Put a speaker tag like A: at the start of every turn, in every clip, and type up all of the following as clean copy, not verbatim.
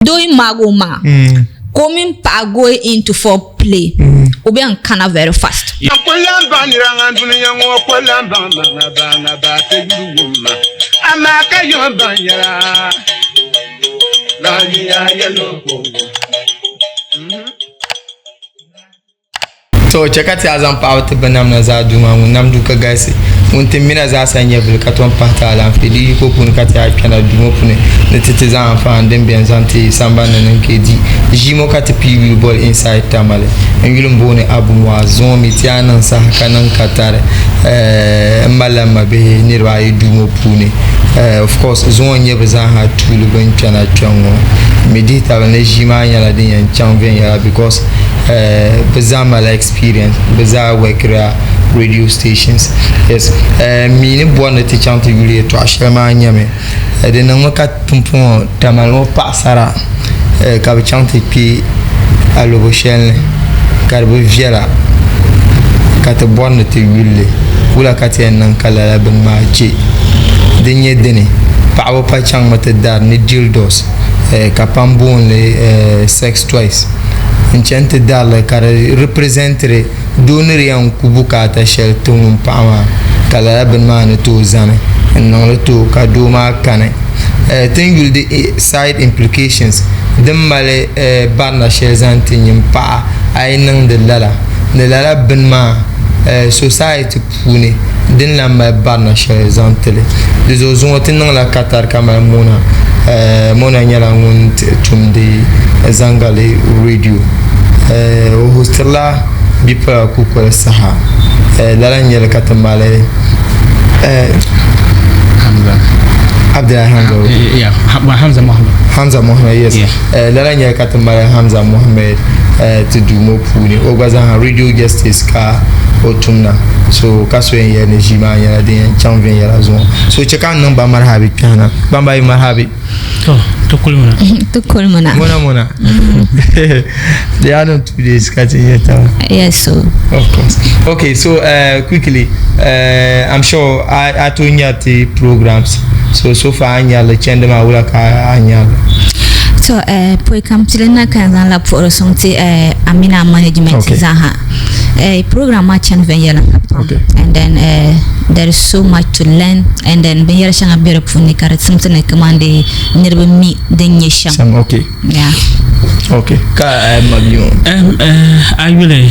A: Doo yi maagi o maŋa ka o mini paɣa go into for play o bɛ yɛn kana very fast.
B: To chɛ ka ti a zaŋ paɣaba ti binnamda zaa Duuma ŋun nam duu ka galisi, ŋun ti mina zaa sa nyɛvili ka tom pahi ti alaafee di yiko puuni ka ti a kpɛna duu ŋɔ puuni ni ti ti zaŋ anfaani din beni zaŋ ti sambani ni niŋ ka di ʒii ŋɔ ka ti pii yuli boli Inside Tamale. N yuli m-booni Abu Muaz. Zuŋɔ mi ti a niŋ saha ka niŋ katari m malila m mabihi niriba ayi duu ŋɔ puuni. Of course zuŋɔ n-nyɛ bɛ zaaha tuuli bɛn kpɛna kpɛŋ ŋɔ. M mi dihi tabili ni ʒii maa nyɛla din yɛn chaŋ viɛnyɛla because bɛ zaa mali experience bɛ zaa workira radio stations yes mi ni bɔri ni ti chaŋ ti yuli yɛltɔɣa shɛli maa nyɛmi di niŋmi ka pumpɔŋɔ Tamale ŋɔ paɣasara ka bɛ chaŋ ti kpe alobo shɛli ni ka di bi viɛla ka ti bɔri ni ti yuli li wula ka ti yɛn niŋ ka lala bini maa che din nyɛ dini paɣaba pa chaŋmi ti dari ni dildos ka pam booni li sex toys N chani ti darili ka di ripirizɛntiri doo ni di yɛn ku bukaata shɛli ti ŋun paɣa maa ka lala bini maa ni tooi zani n niŋli ti o ka doo maa kani. Ti ni yuli di side implications din mali barina shɛli zaŋ ti nyin paɣa a yi niŋdi lala ni lala bini maa society puuni din lahi mali barina shɛli zaŋ tili. Di zuɣu zuŋɔ ti niŋla katari ka mali Mona. Mona nyɛla ŋun tumdi Zangali radio. O hostirila bipola kukoli saha. Lala n-nyɛli ka ti mali Abdullahi Hamza.
C: Yeah, Hamza Mohammed.
B: Hamza Mohammed, yes. Yeah. Lala n-nyɛli ka ti mali Hamza Mohammed ti duu ŋɔ puuni. O gba zaaha radio justice ka o tumda so ka so yɛn yɛli ni ʒii maa nyɛla din yɛn chaŋ viɛnyɛla zuɣu so chɛ ka n niŋ ba marhabi kpɛhina kpamba yi marhabi
C: to ti kulimina
A: ti kulimina
B: mona mona they are not 2 days ka ti nyɛ taba
A: yes so
B: of course okay so quickly I'm sure a tooi nyari ti programs so so far a nyari li chɛndi maa wula ka a nyari li
A: to pɔi kam tili na ka n zaŋ la puhiri suŋ ti Amina management zaaha Program maa chani viɛnyɛliŋga pam and then there is so much to learn and then binyɛri shɛŋa be di puuni ka di simsi ni kamani dee niriba mi din nyɛ shɛm.
B: Okay.
A: Yeah.
B: Okay. Ka ma bia ŋɔ.
C: A yuli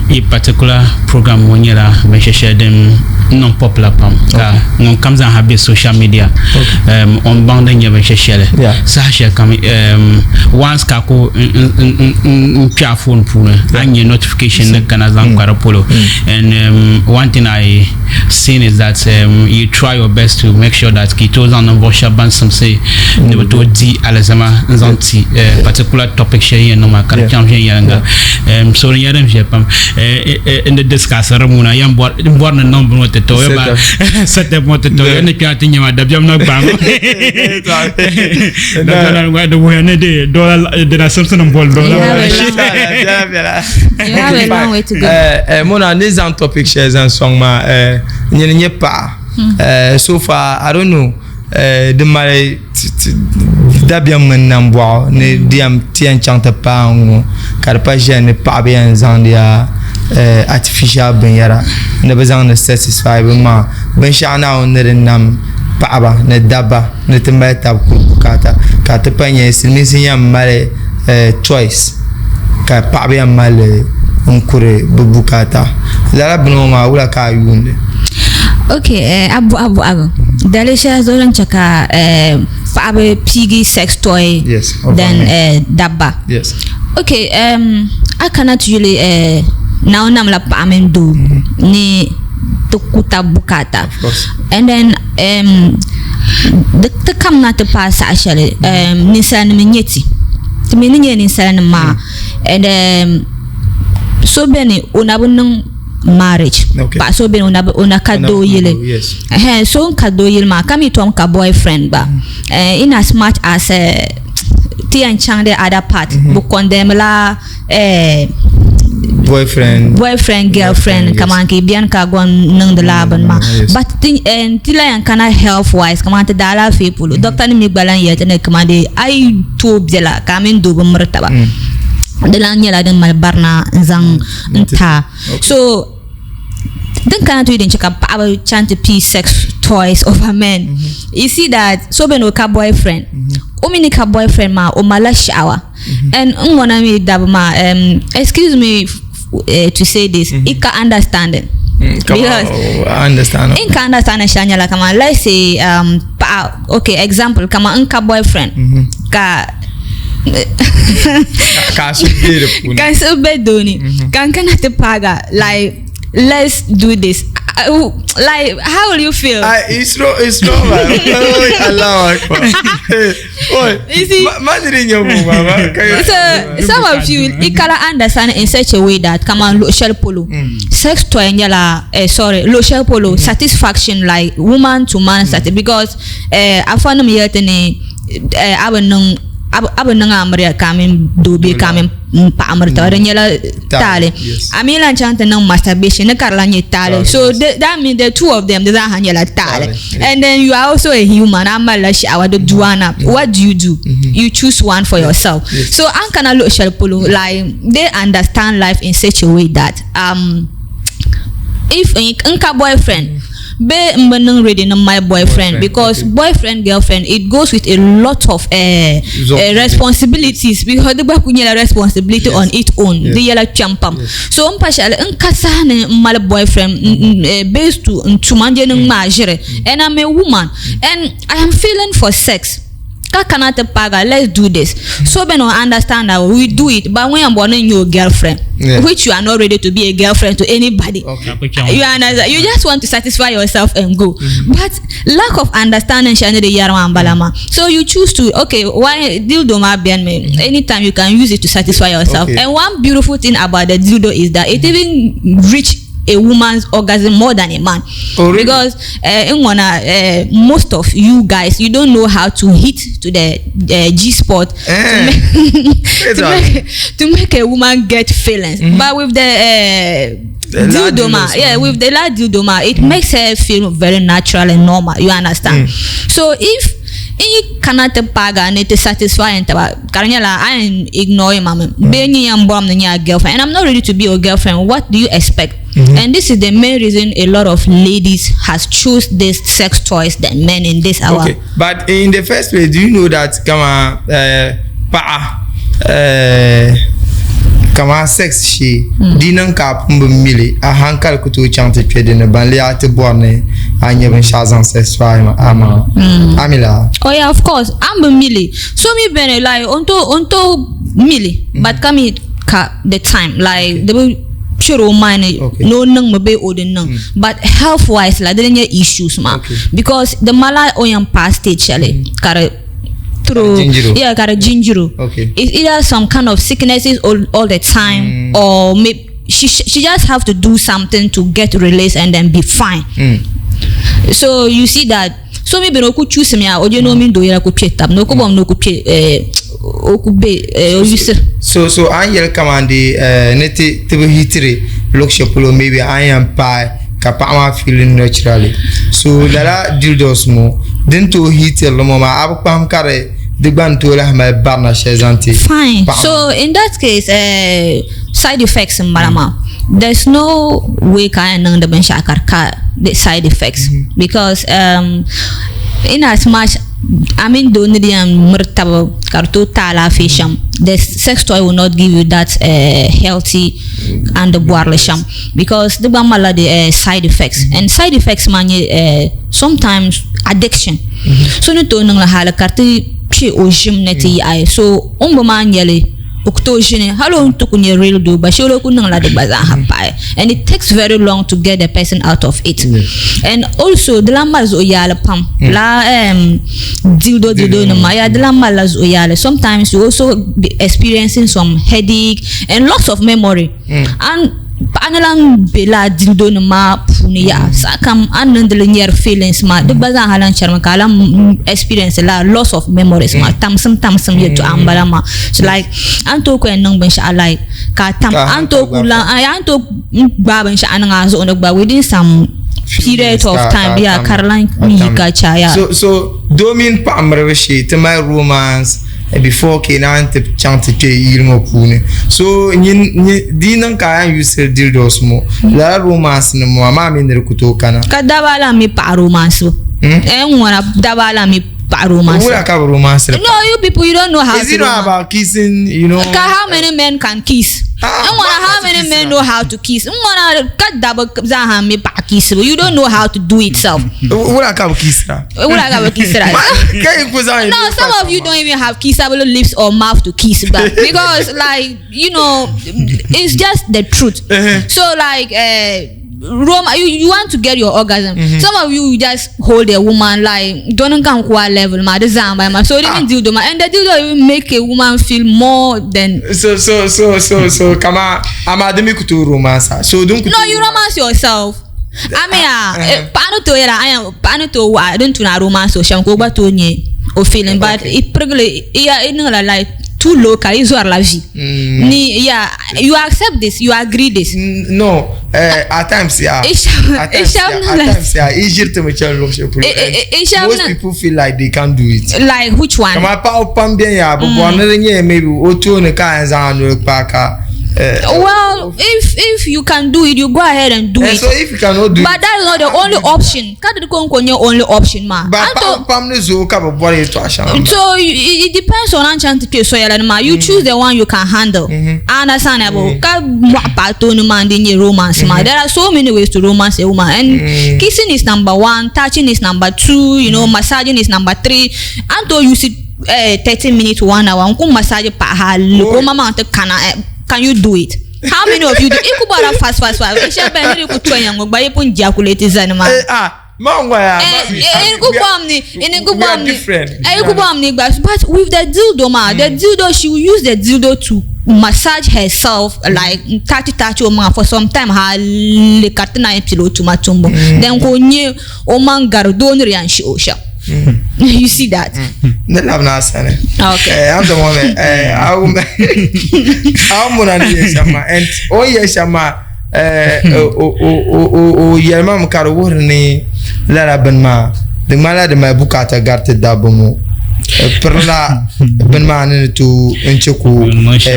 C: yi particular program ŋɔ nyɛla binshɛ shɛli din niŋ popular pam ka ŋun kam zaa ha be social media o ni baŋ din nyɛ binshɛ shɛli saha shɛli kam once ka ku n kpe a phone puuni a ni nya notification ni kana zaŋ kpa di polo and one thing I seen is that you try your best to make sure that ka yi tooi zaŋ ninvuɣu shɛba ban simsi ni bi tooi di alizama n zaŋ ti particular topic shɛli yɛn niŋ maa ka di chaŋ viɛnyɛliŋga so di nyɛla din viɛli pam n di discuss di ŋuna yɛn n bɔri ni niŋ bini ŋɔ ti ti o set up ŋɔ ti ti o yɛn ni kpɛna ti nyɛ maa dabiɛm na gbaai dabiɛm na gbaai di wuhiya ni de doola dina simsi nim boli doola
A: You have a long way to go.
B: Mona ni zaŋ topic shɛli zaŋ sɔŋ maa nyini nyɛ paɣa so far I don't know di mali dabiɛm mini nambɔɣu ni di yɛn ti yɛn chaŋ ti paai ŋ-ŋɔ ka di pa ʒiya ni paɣaba yɛn zaŋdiya artificial binyɛra ni bɛ zaŋdi satisfy bɛ maŋa binshɛɣu Naawuni ni di nam paɣaba ni dabba ni ti mali tab kuri bukaata ka ti pa nyɛ silimiinsi yɛn mali toys ka paɣaba yɛn mali li n-kuri bɛ bukaata lala bini ŋɔ maa wula ka a yuuni li?
A: Ok a bɔhi bɔhigu daliri shɛli zuɣu din chɛ ka paɣaba piigi sex toy than dabba ok a kana ti yuli Naawuni namla paɣa mini doo ni ti ku tab bukaata and then ti kamina ti paai saha shɛli ninsalinima n-nyɛ ti ti mi ni nyɛ ninsalinima maa and so beni o na bi niŋ marriage paɣa so beni o na ka doo yili so n ka doo yili maa ka mi tom ka boyfriend gba in as much as ti yɛn chaŋ the other part bi condemn la.
B: Boyfriend.
A: Boyfriend, girlfriend, kaman ka biɛni ka gon niŋdi laa bini maa. But ti ti lahi yɛn kana health wise, kaman ti daa alaafee polo, doctor nim mi gba lahi yɛli ti ni kaman dee a yi tooi biɛla ka a mini doo bi miri taba, di lahi nyɛla din mali barina n zaŋ n ti a. So din kana ti din chɛ ka paɣaba chaŋ ti pii sex toys over men, you see that so bɛ ni o ka boyfriend, o mi ni ka boyfriend maa, o malila sha'awa. And n ŋɔna mi daba maa, excuse me to say this, i ka understanding.
B: Because I understand.
A: In ka understanding shɛli nyɛla kaman, let's say paɣa, okay, example, kaman n ka boyfriend ka
B: Ka su be di puuni.
A: Ka su be dooni ka n kana ti paaga, like, let's do this, like, how will you feel?
B: It's normal. Allah Akbar. Oi,
A: You see?
B: Ma diri nyɛ mo baba.
A: So some of you, i kala understand in such a way that kaman luɣu shɛli polo sex toy nyɛla, sorry, luɣu shɛli polo satisfaction, like woman to man sati, because afa nim yɛli ti ni a bi niŋ a bi niŋ amiriya ka a mini doo bee ka a mini paɣa miri taba, di nyɛla taali. A mi lan chaŋ ti niŋ masturbation ni ka di lan nyɛ taali. So that means the two of them, di zaa ha nyɛla taali. And then you are also a human, a malila sha'awa di duana. What do you do? You choose one for yourself. So an kana luɣu shɛli polo, like, they understand life in such a way that if n ka boyfriend be n bi niŋ ready ni my boyfriend, because boyfriend, girlfriend, it goes with a lot of responsibilities, because di gba ku nyɛla responsibility on its own. Di yɛla kpɛm pam. So n pa shɛli n ka saha ni n mali boyfriend based to n tuma n je ni ŋmaa ʒiri, and I'm a woman and I am feeling for sex, ka kana ti paaga, let's do this. So bɛ no understand that we do it, but when yɛn bɔ ni n nyɛ o girlfriend, which you are not ready to be a girlfriend to anybody. You understand? You just want to satisfy yourself and go. But lack of understanding shɛli ni di yɛri maa n bala maa. So you choose to, okay, why dildo maa bɛni mi, anytime you can use it to satisfy yourself. And one beautiful thing about the dildo is that it even reach a woman's orgasm more than a man.
B: Oh, really?
A: Because in wana, most of you guys, you don't know how to hit to the G spot to make a woman get feelings. But with the
B: The
A: dildo
B: dildos,
A: ma, yeah, with the la dildo ma, it makes her feel very natural and normal. You understand? So if you cannot paga and it is satisfying taba karanyala, I ignore mama. Be ni yam bom ni ya girlfriend, and I'm not ready to be your girlfriend. What do you expect? And this is the main reason a lot of ladies has choose this sex toys than men in this hour.
B: Okay, but in the first place, do you know that kama paɣa kama sex shee di niŋ ka a pun bi mili a hankali ku tooi chaŋ ti kpe dinni ban lee a ti bɔri ni a nyɛ binshaɣu zaŋ satisfy a maŋa a mi laa?
A: Oh yeah, of course. I'm a mili. So mi bene like onto mili, but kami ka the time, like the sure o mind no niŋ mi bee o di niŋ, but health wise la di nyɛ issues ma, because the mala o yɛn pass stage shɛli ka di through
B: Jinjiro.
A: Yeah, ka di jinjiro. It's either some kind of sicknesses all the time, or maybe she just have to do something to get released and then be fine. So you see that so maybe no ku choose me a oje no mi do yɛrɛ ku kpe tab no ku bɔm no ku kpe o ku be o yusir.
B: So an yɛli kaman di ni ti bi hitiri luɣu shɛli polo, maybe an yɛn paai ka paɣa maa feeling naturally. So lala dildos ŋɔ din tooi hitiri li ŋɔ maa, a bi kpahim ka di di gba ni tooi lahi mali barina shɛli zaŋ ti
A: Fine.
B: paɣa.
A: So in that case, side effects n bala maa. There's no way ka yɛn niŋdi binshaɣu ka di ka the side effects, because in as much I mean doo ni di yɛn miri taba ka di tooi ti alaafee shɛm, the sex toy will not give you that healthy and the bɔrili shɛm, because di gba malila the side effects, and side effects maa nyɛ sometimes addiction. So ni tooi niŋli hali ka di ti kpe o ʒim ni ti yaɣi, so o ni bi maa nyɛli o ku tooi ʒini hali o ni ti ku nyɛ real doo gba shɛli o ku niŋla di gba zaaha pahi, and it takes very long to get the person out of it. And also di lan mali zuɣu yaali pam la dildo nima ya di lan mali la zuɣu yaali. Sometimes you also be experiencing some headache and loss of memory and Paɣa ni lan be lala dildo nim maa puuni yaha saha kam a ni niŋdili nyɛri feelings maa di gba zaa ha lan chɛrimi ka a lan experience lala loss of memories maa tamsim tamsim yɛltɔɣa n bala maa. So like a ni tooi ku yɛn niŋ binshɛɣu like ka a tam a ni tooi ku lan a ni tooi gbaai binshɛɣu niŋ a zuɣu ni gba within some period of time yeah ka di lan yi ka cha yeah.
B: So so doo mini paɣa miribu shee ti mali romance before ka yi naan ti chaŋ ti kpe yili ŋɔ puuni. So nyin di yi niŋ ka a yɛn yuusiri dildos ŋɔ lala romance nim ŋɔ amaa mi ni di ku tooi kana.
A: Ka daba lan mi paɣa romance bu. Eh ŋɔna daba lan mi paɣa romance.
B: Wula ka bi romance
A: No, you people, you don't know how
B: Is it not about kissing, you know?
A: Ka how many men can kiss?
B: Ah,
A: Ŋɔna how many men know how to kiss? Ŋɔna ka daba zaa ha mi paɣa kiss bu. You don't know how to do it self.
B: Wula ka bi kissira?
A: Wula ka bi kissira?
B: Ka yi ku zaŋ
A: No, some of you don't even have kissable lips or mouth to kiss back because, like, you know, it's just the truth. So, like, Roma, you want to get your orgasm. Some of you just hold a woman like don't come kwa level ma this ma so even dildo ma and the dildo even make a woman feel more than
B: So so so so so kama ama dimi kutu romance so dun kutu
A: No, you romance yourself. I mean, paɣa ni tooi yɛla aya paɣa ni tooi waɣa din tuna romance o shɛm ka o gba tooi nyɛ o feeling but i pirigili i niŋla like too low ka i zɔrila vi ni yeah you accept this you agree this.
B: No, at times yeah. At times yeah. At times yeah. I ʒiri ti mi chani luɣ shɛli polo. Most people feel like they can't do it.
A: Like which one?
B: Kamani paɣaba pam beni yaa bi bɔri ni di nyɛ maybe o tooni ka a yɛn zaŋ a noli kpaai ka.
A: Well, if you can do it, you go ahead and do it.
B: So if you cannot do
A: but
B: it,
A: that's not the only option. Ka di ko nko nye only option ma.
B: Ba pam pam ni zo ka bi bɔri yɛltɔɣa shɛŋa.
A: So it depends on an chan ti kpe soya la ma. You choose the one you can handle. Understandable. Ka mɔɣu paɣa tooni maa n di nyɛ romance ma. There are so many ways to romance a woman, and kissing is number 1, touching is number 2, you know, massaging is number 3. An to use it 30 minutes to 1 hour. N ku massage paɣa hali ko mama ti kana. Can you do it? How many of you do? Iku bora fast fast fast. Isha ben hiri ku chonya ngo ba yepun ejaculate zani ma.
B: Ma ngwa ya.
A: Iku bom ni, iku bom ni. Iku bom ni but with the dildo ma, the dildo she will use the dildo to massage herself like touch o ma for some time ha le katina pilo to matumbo. Then ko nye o man gardo ni rian shi osha. You see that?
B: Ne love na asane.
A: Okay.
B: I'm the one. I'm one and oh yes, I'm o yelma mkaro wurni la ben ma de mala de ma bukata garte dabomo perla ben ma ne to ncheku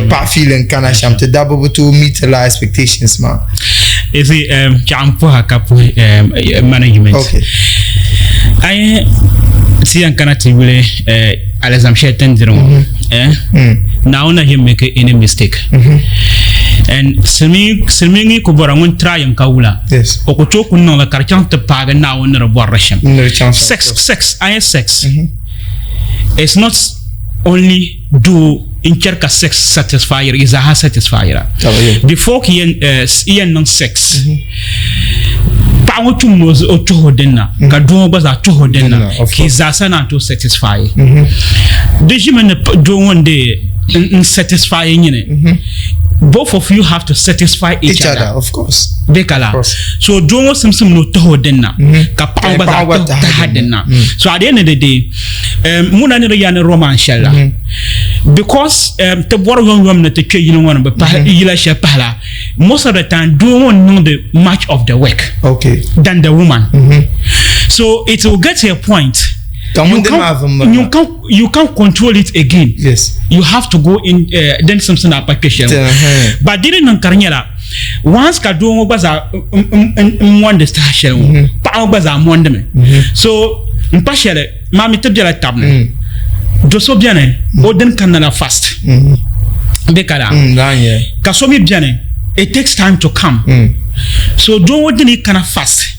B: pa feeling kana sham te dabo to meet la expectations ma.
C: You see, champo hakapu management.
B: Okay.
C: Ay si an kana ti wule alizam shetan diro na ona him make any mistake. And simi ko bora ngon try ka wula.
B: Yes.
C: O ko choku no la karchan te paga na ona ro borra sham. Sex ay sex. It's not only do in cherka sex satisfier is a satisfier. Before he non sex. Pawo chumo o chuho denna ka do gbaza chuho denna ki za sana to satisfy. De jimene do one day in satisfy nyine. Both of you have to satisfy each other,
B: of course.
C: Bekala. So do simsim no toho denna ka pawo gbaza taha denna. So at the end of the day, muna ni ya ni romance shalla. Because te bor yom yom na te che yino wona ba yila she pala. Most of the time do one know the much of the work.
B: Okay.
C: Than the woman. So it will get to a point. You can't control it again.
B: Yes.
C: You have to go in then something application. But didn't nkarnyala. Once ka do ngbaza mwande station. Pa ngbaza mwande me. So mpashele mami tebjala tabne. Doso biane o den kanala fast. Bekala. Ka so mi biane it takes time to come. So do o den kana fast.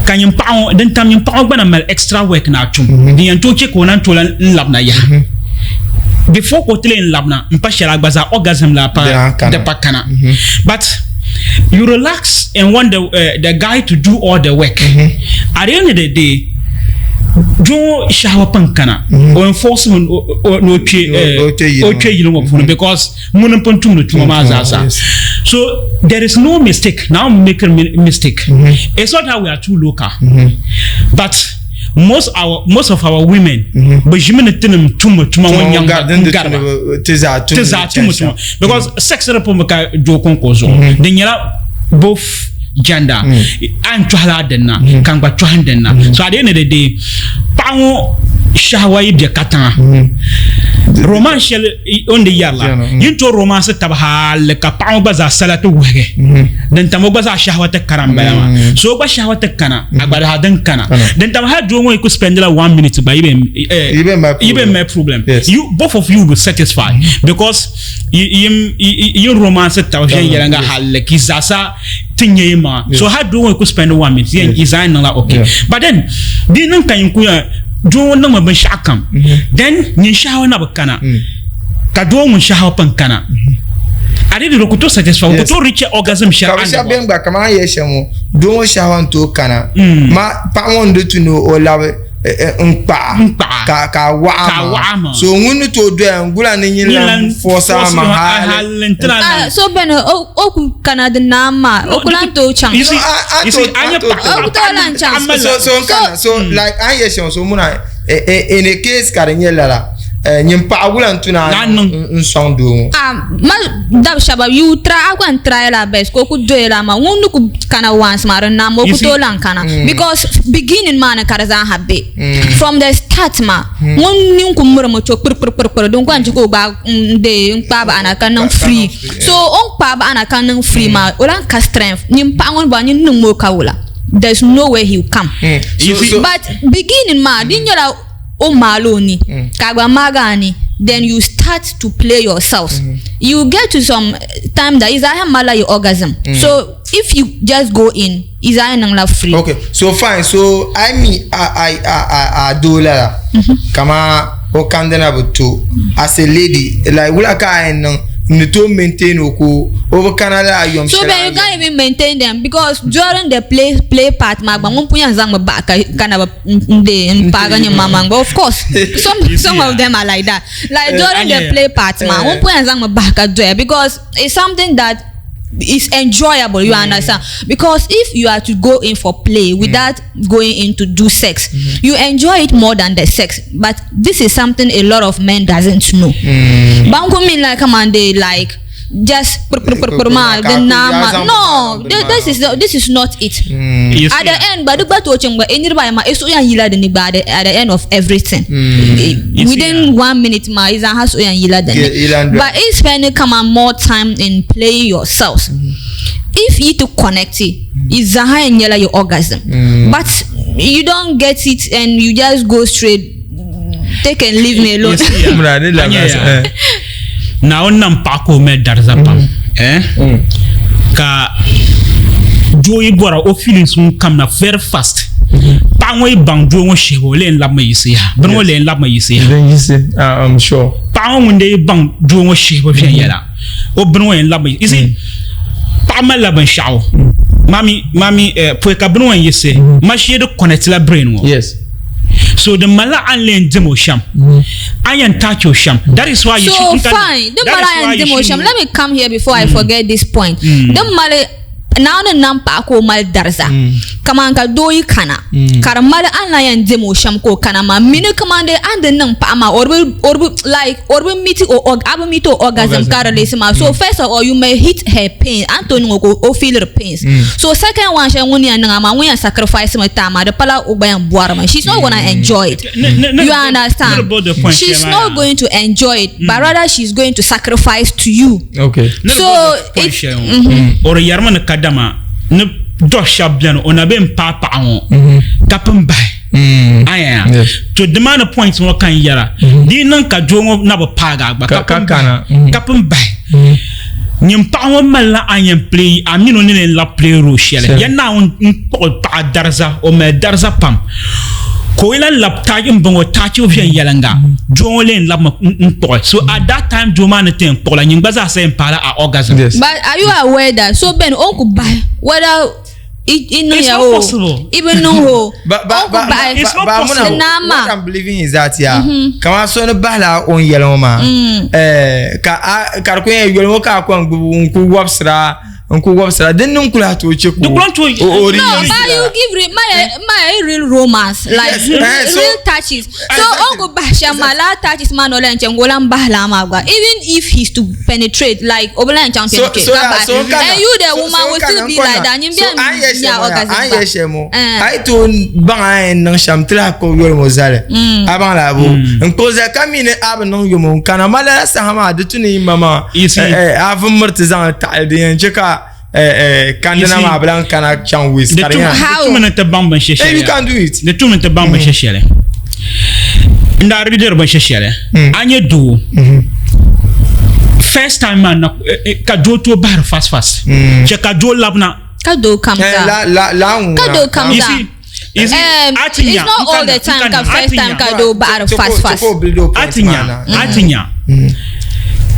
C: Ka nyim paɣa din tam nyim paɣa gba na mali extra work na tum din yan to che ko nan to lan labna ya before ko tele labna mpa shela gba za orgasm la pa de pa kana. But you relax and want the guy to do all the work. At the end of the day, Doo shɛhawa pun kana o enforce mi ni o kpe o kpe yili ŋɔ puuni because ŋuni n pun tumdi tuma maa zaa sa. So there is no mistake now I'm making mistake. It's not that we are too local but most our most of our women bi ʒimi ni tinim tumdi tuma ŋɔ nyaŋ ba n gari ba ti zaa tumdi tuma because sex di pun bi ka doo konko zuɣu di nyɛla both gender a ni tɔhila a dinna ka n gba tɔhi n dinna so at the end of the day paɣa ŋɔ shahawa yi bɛ katiŋa romance shɛli o ni di yɛrila yi ni tooi romance taba hali ka paɣa ŋɔ gba zaa sala ti wuhigi din tam o gba zaa shahawa ti kana n bala maa so o gba shahawa ti kana a gba daa din kana din tam hali doo ŋɔ yi ku spend la 1 minute gba yi bɛ mali problem you both of you will be satisfied because yi romance taba viɛnyɛliŋga hali ka yi zaasa ti nyɛ yi maŋa so hali doo ŋɔ yi ku spend 1 minute yi zaa niŋla okay but then di niŋ ka yin ku doo ŋɔ niŋmi binshaɣu kam then nyin shahawa na bi kana ka doo ŋun shahawa pun kana a di di ku tooi satisfy ku tooi reach orgasm shɛli
B: ka bi shɛba bɛni gba kamani a ni yɛli shɛm ŋɔ doo ŋɔ shahawa n tooi kana ma paɣa ŋɔ n di tu ni o labi n kpaɣa ka ka waɣa maa so ŋun ni tooi doya n gula ni nyin lan force a ma hali
A: so bɛni o ku kana di naam maa o ku lan tooi chaŋ o ku tooi lan chaŋ
B: so n kana so like a ni yɛli shɛm so muna in a case ka di nyɛ lala nyin paɣa wula n tuna n sɔŋ doo ŋɔ
A: ma dab shɛba you try a gba n try la best ka o ku doya la maa ŋun ni ku kana once maa di naam o ku tooi lan kana because beginning maa ni ka di zaa ha be from the start maa ŋun nini ku mirimi cho kpiri kpiri kpiri kpiri din ku yɛn chɛ ka o gbaai n dee n kpaai bahi na ka niŋ free so o ni kpaai bahi na ka niŋ free maa o lan ka strength nyin paɣa ŋun bɔŋɔ nyin niŋmi o ka wula there's no way he will come but beginning maa di nyɛla o maali o ni ka a gba maagi a ni then you start to play yourself you get to some time that is a malila your orgasm so if you just go in is a niŋla free.
B: Okay, so fine, so I mean a a a a a doo lala kama o kandina bi to as a lady like wula ka a yɛn niŋ n ni tooi maintain o ka o bi kana lala yom
A: So
B: shɛli
A: then you can't even maintain them because during the play play part maa gba ŋun pun yɛn zaŋmi bahi ka ka na bi n de n paagi nyɛ maŋmaŋ but of course some some of them are like that like during the play part maa ŋun pun yɛn zaŋmi bahi ka doya because it's something that is enjoyable you understand because if you are to go in for play without going in to do sex you enjoy it more than the sex but this is something a lot of men doesn't know ban ku mean like come on they like just kpir kpir kpir kpir maa din naa maa no this is this is not it
C: You
A: at
C: see,
A: the end gba di gba tooi chaŋ gba e niriba ayi maa e suhu yɛn yila dini gba at the at the end of everything
C: You see,
A: within 1 minute maa yi zaaha suhu yɛn yila dini
B: Yeah, yila n-dɔya.
A: but if spending kaman more time in playing yourselves if yi ti connect yi zaaha yɛn nyɛla your orgasm but you don't get it and you just go straight take and leave me alone.
C: You see, yeah.
B: Mura ni
C: Anya
B: labasi,
C: ya.
B: eh.
C: Naawuni nam paɣa ka o mali dariza pam eh? ka doo yi bɔra o feelings ŋun kamina very fast paɣa ŋɔ yi baŋ doo ŋɔ shihibu o lee labimi yiɣisi yaha bini ŋɔ lee labimi yiɣisi yaha
B: Then you say, ah, I'm sure.
C: paɣa ŋɔ ŋun dee yi baŋ doo ŋɔ shihibu viɛnyɛla o bini ŋɔ yɛn labimi you see paɣa malila binshaɣu mami mami eh, pɔi ka bini ŋɔ yɛn yiɣisi ma shee di connect la brain ŋɔ
B: Yes.
C: So din malila a ni lee dim o shɛm, a ni yɛn touch o shɛm. That is why you
A: So
C: should.
A: fine, din
C: That
A: mali
C: is
A: a
C: why
A: yɛn
C: you
A: dim o
C: should
A: shɛm. Let me come here before I forget this point. Din mali Naawuni ni nam paɣa ka o mali dariza kaman ka doo yi kana ka di mali a ni lahi yɛn dim o shɛm ka o kana maa mini kaman dee a ni di niŋ paɣa maa o di bi o di bi like o di bi meet o a bi meet o orgasm ka release maa. So first of all you may hit her pain a ni tooi niŋ o ka o feel the pains. So second one shɛli ŋun yɛn niŋ a maa ŋun yɛn sacrifice mi ti a maa di pala o gba yɛn bɔrimi she's not gonna enjoy it you understand she's not going to enjoy it but rather she's going to sacrifice to you
B: okay
A: so
C: it o di yɛrimi ni kadama ni dɔ shɛba bɛni o na bɛ n paai paɣa ŋɔ ka pun bahi aya to dimaani point ŋɔ ka n yɛra di niŋ ka doo ŋɔ na bi paagi a gba ka pun bahi Nyin paɣa ŋɔ malila a yɛn play a mini o ni lee labi play role shɛli. Ya Naawuni n-kpuɣi paɣa dariza, o mali dariza pam. Ka o yi lahi labi touch m-bɔŋɔ touch o viɛnyɛliŋga, doo ŋɔ lee labimi n-kpuɣi. So at that time doo maa ni ti yɛn kpuɣi la, nyin gba zaa sa yɛn paai la a orgasm.
A: But are you aware that so beni o ni ku bahi whether. I niŋ ya o i bi niŋ o o ku bahi
C: It's not possible.
A: Naama.
B: What I'm believing is that ya kama so ni bahila o ni yɛli ŋɔ maa eh, ka a ka di ku yɛn yoli ŋɔ ka a kɔŋ gbubi n ku wɔbisira n ku wɔbisira din niŋ kuli a tooi chɛ ka
C: Di kuli tooi-
B: o o di
A: No,
B: use
A: but
B: la.
A: you give re- my my real romance, like
B: Yes,
A: real,
B: eh, so-
A: real touches. So
B: Exactly.
A: ongo bahsha ma la touches man ola nche ngola mbahla ma gba. Even if he's to penetrate, like obola nche
B: so
A: penetrate.
B: so
A: ka
B: ya
A: ba-
B: so n kana
A: and you the
B: so-
A: woman
B: so
A: will
B: n kana
A: still
B: n
A: be
B: kɔna.
A: like that. Nyim
B: so an yɛ
A: nya
B: shɛm ya
A: orgasm
B: an
A: ba.
B: yɛ shɛm o
A: Eh.
B: a yi tooi baŋ a yɛn niŋ shɛm ti lahi kpuɣi yoli ŋɔ zali a baŋ la bo n kpuɣi zali ka mi ni a bi niŋ yomo n kana ma lala saha maa di tu ni yi ma maa
C: You see-
B: eh, eh, a vun miri ti zaŋ taɣali din yɛn chɛ ka eh, eh, kandina
C: You see-
B: maa bi lan kana chaŋ waste
C: Di
B: ka di
C: tu
B: yɛn
A: How?
C: di tumi ni ti baŋ binshɛ
B: Eh,
C: shɛli
B: you can do it
C: di tumi ni ti baŋ binshɛ shɛli n daa ridiri binshɛ shɛli a nyɛ doo first time maa na eh, eh, ka doo tooi bahiri fast fast chɛ ka doo labina
A: Ka do comes
B: Eh,
A: out.
B: la la la n
A: Ka
B: ŋuna
A: do comes
C: You
A: out.
C: see, you see, a ti
A: It's
C: nya,
A: not
C: n
A: all
C: kana,
A: the
C: n
A: time
C: kana,
A: ka
C: a
A: first
C: ti
A: time
C: nya.
A: ka do bahiri fast fast.
C: a ti nya a ti nya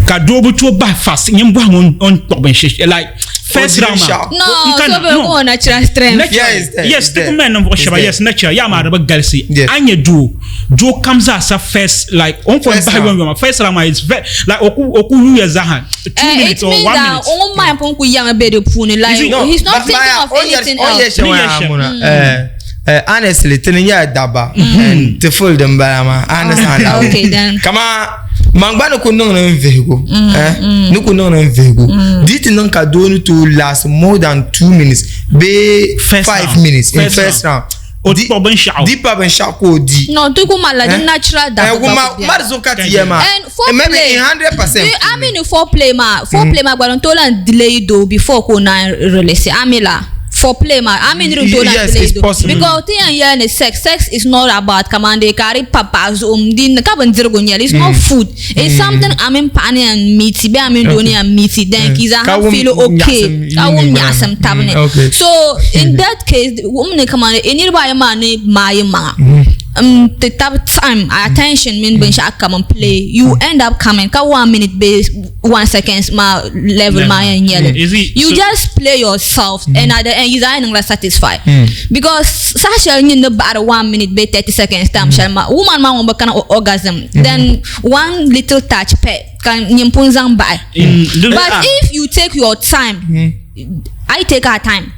C: ka doo bi tooi bahi fast nyini bɔhim o ni kpuɣi binshɛ like first
B: O
C: round maa
B: shot.
A: No,
C: N kana,
A: so be
C: no.
A: go natural strength.
C: Natural.
B: Yeah, it's there,
C: Yes,
B: it's
C: ti
B: there.
C: ku mali ninvuɣu
B: It's
C: shɛba
B: there.
C: yes natural yaa maa di bi galisi
B: Yes.
C: a nyɛ doo doo kam zaa sa first like o ni kɔn
B: First
C: bahi
B: round.
C: yom yoma first round maa is very like o ku o ku yuya zaha 2
A: Eh, it
C: minutes or
A: means
C: 1
A: that
C: minute
A: ŋun maa pun ku yɛmi be di puuni like
C: You see,
B: No,
A: he's not
B: but
A: thinking
B: Maya,
A: of
B: o yɛ-
A: anything
B: o yɛ
A: else.
B: shɛm
C: Ni yɛ
B: yaa
C: shɛm.
B: muna, eh, eh, honestly tini nyɛla dabba and ti fuli din bala maa I understand that.
A: Okay, then.
B: kama man gba ni ku niŋdi n vihigu eh, ni ku niŋdi n vihigu di ti niŋ ka doo ni tooi last more than 2 minutes bee
C: First
B: 5
C: round.
B: minutes in
C: First
B: first round
C: O
B: Di-
C: kpuɣi binshaɣu.
B: di pa binshaɣu ka o di
A: No, tu ku mala di
B: Eh?
A: natural
B: Eh,
A: dabba
B: wuma
A: ku biɛni.
B: mari zuɣu ka ti yɛ maa
A: And
B: Eh, maybe
A: foreplay.
B: in 100%
A: Do you, I mean foreplay ma foreplay ma gba to lan delay do before ko na release. I mean la foreplay ma I mean to lan
B: Yes,
A: delay
B: it's
A: do.
B: possible.
A: Because ti yan yan is sex. Sex is not about command carry papa zoom din ka ban dirgo nyel. It's not food. It's something I mean pani and meaty. Be I mean doni and meaty. Then kiza
B: Ka
A: ha
B: wum
A: feel okay.
B: nyasim
A: Ka wum
B: yini
A: nyasam
B: gbana.
A: tabne.
B: Okay.
A: So in that case, woman come on in ba ma ni ma yi ma. The tab time attention mean ben sha come and play. You end up coming ka 1 minute base 1 seconds ma level ma yan yele.
C: Is it-
A: You
C: so-
A: just play yourself and at the end you are not satisfied. Because Sasha you know about 1 minute be 30 seconds time shall ma woman ma won kana orgasm. Then one little touch pet can nyimpunzang ba. But if you take your time, I take our time.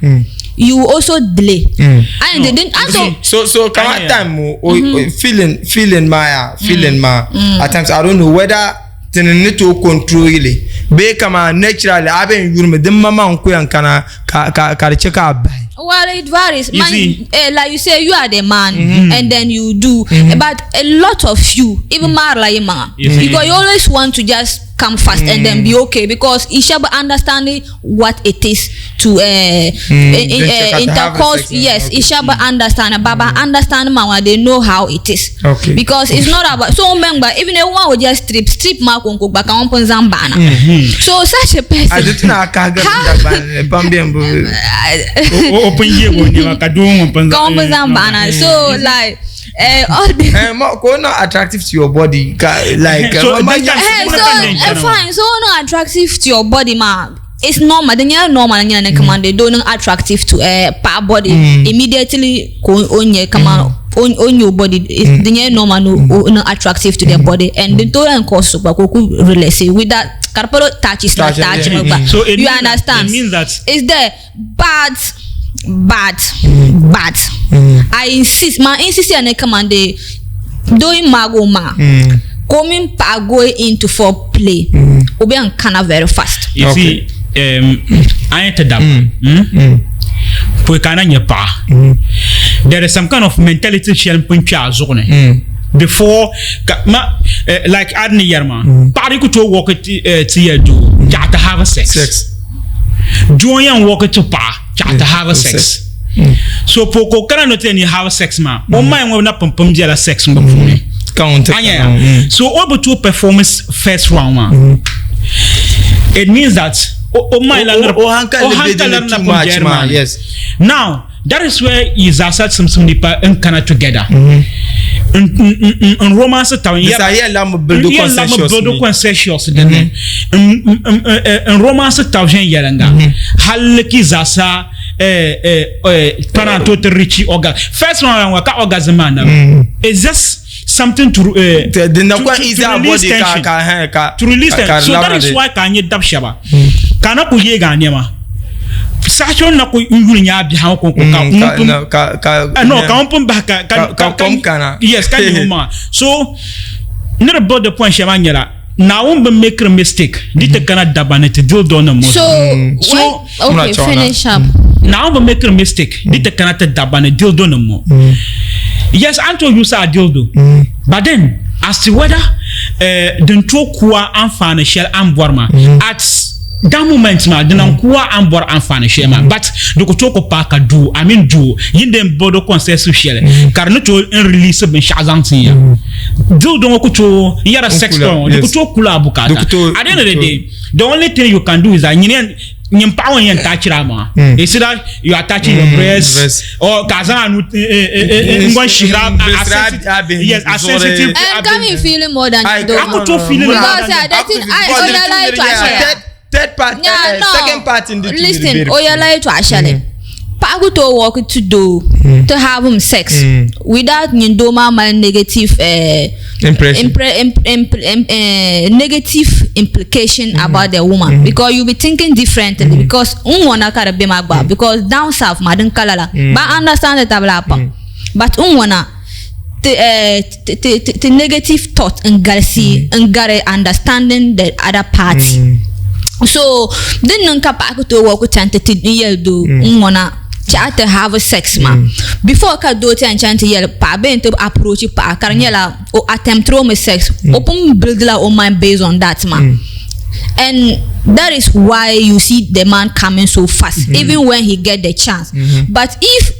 A: You also delay. And they didn't. And so
B: so so kama
C: Yeah.
B: time o o feeling feeling ma feeling ma at times I don't know whether tini ni to control yili bee kama naturally a bɛ n yurimi din ma ma n ku yan kana ka ka ka di chɛ ka a bahi
A: well, it varies.
C: You
A: Man,
C: see-
A: like you say, you are the man, and then you do. But a lot of you, even mm. like man,
C: You see-
A: because you always want to just come fast and then be okay because you shall be understanding what it is to
B: then check out to have
A: intercourse.
B: sex, yeah,
A: Yes,
B: okay.
A: it shall be understand. Baba understand man, they know how it is.
B: Okay.
A: Because it's not about so member even a one will just strip strip ma konko ba ka won zambana. So such a person.
B: a di tuna a kahi gabi Dagban pam bɛ n bi
C: o pun ye o nɛma ka doo ŋun pun
A: Ka won zambana. So like all the
B: eh mo ko not attractive to your body ka like
C: So,
B: ma
C: then
B: nya-
A: Eh,
C: Muna
A: so
C: kan den kenan.
A: fine so no attractive to your body ma it's normal then you're normal and you're come on they don't attractive to pa body immediately ko onye come on on your body is then you're normal no no attractive to their body and the total and cost ba ko ku relax with that carporo touch is not
B: Touch,
A: touch
B: yeah.
A: ba
C: So it
A: you
C: means that-
A: understand
C: it means that-
A: it's there but but but I insist ma insist and come on they doing mago ma coming pa going into foreplay mm. obi an kana very fast
C: You
B: Okay.
C: see, an ye ti dab pɔi ka na nyɛ paɣa there is some kind of mentality shɛli n pun kpɛ a zuɣu ni before ka ma like a ni yɛri maa paɣa di ku tooi wɔki ti yɛ doo chaɣa ti have sex
B: sex
C: doo yɛn wɔki ti paɣa chaɣa ti have sex
B: sex.
C: so pɔi ka o kana ni ti ni have sex maa o ma ŋɔ na pimpim biɛla sex ŋɔ puuni
B: ka ŋun ti
C: Anya. So all but two performance first round ma. It means that o o ma ila
B: O- o hankali be doing too much ma, yes.
C: Now that is where is asat some some nipa and kana together. In romance town
B: This are here la mo build consensus
C: build
B: ni.
C: consensus then in romance town yelanga. Halki zasa Pana to ti reach orgasm. First round ka orgasm maa na it's just something to
B: to
C: release tension. To release tension. So that is why ka nyɛ dab shɛba ka na ku yeegi a nɛma saha shɛli na ku n yuli nyɛ a biɛhaŋ ko ka ŋun pun no ka ŋun pun bahi ka
B: ka kom kana.
C: Yes, ka nyɛ maŋa. So ni di build the point shɛli maa nyɛla Naawuni bi make mistake di ti kana dabba ni ti dildo nim
A: mo. So, so okay, finish up.
C: Naawuni bi make mistake di ti kana ti dabba ni dildo nim mo. Yes, an to use a dildo. But then as to whether din to kuwa anfaani shɛli an bɔri maa at that moment maa di nan kuwa an bɔri anfaani shɛli maa, but di ku tooi ku paai ka doo, I mean doo yin din bɔ di consensus shɛli ka di ni tooi n release binshɛɣu zaŋ tin ya. Dildo ŋɔ ku tooi n yɛra sex toy ŋɔ di ku tooi kula a bukaata. At the end of the day, the only thing you can do is that nyini yɛn nyin paɣa ŋɔ yɛn touch a maŋa. It's either you are touching your breast or ka a zaŋ a nuu n gɔn shihira a sensitive, yes, a sensitive.
A: And come feeling more than you do.
C: A ku tooi feeling
A: more than. Because that thing I oya lie to ashaya.
B: Third part,
A: Yeah, no.
B: second part in the
A: Listen, oya lie to ashale. Paɣa ku tooi walk to doo to have him sex without nyin doo maa mali negative
B: impression.
A: Negative implication about the woman, because you be thinking differently, because n wana ka di be maa gba, because down south maa din ka lala ba understand the tabila pam, but n wana ti ti ti ti negative thought n galisi n gari understanding the other party. So din niŋ ka paɣa ku tooi walk chani ti ti n yɛli doo n ŋɔna chaɣa ti have sex maa before ka doo ti yɛn chani ti yɛli paɣa bee n ti approach paɣa ka di nyɛla o attempt o mi sex, o pun build la o mind based on that maa, and that is why you see the man coming so fast even when he get the chance. But if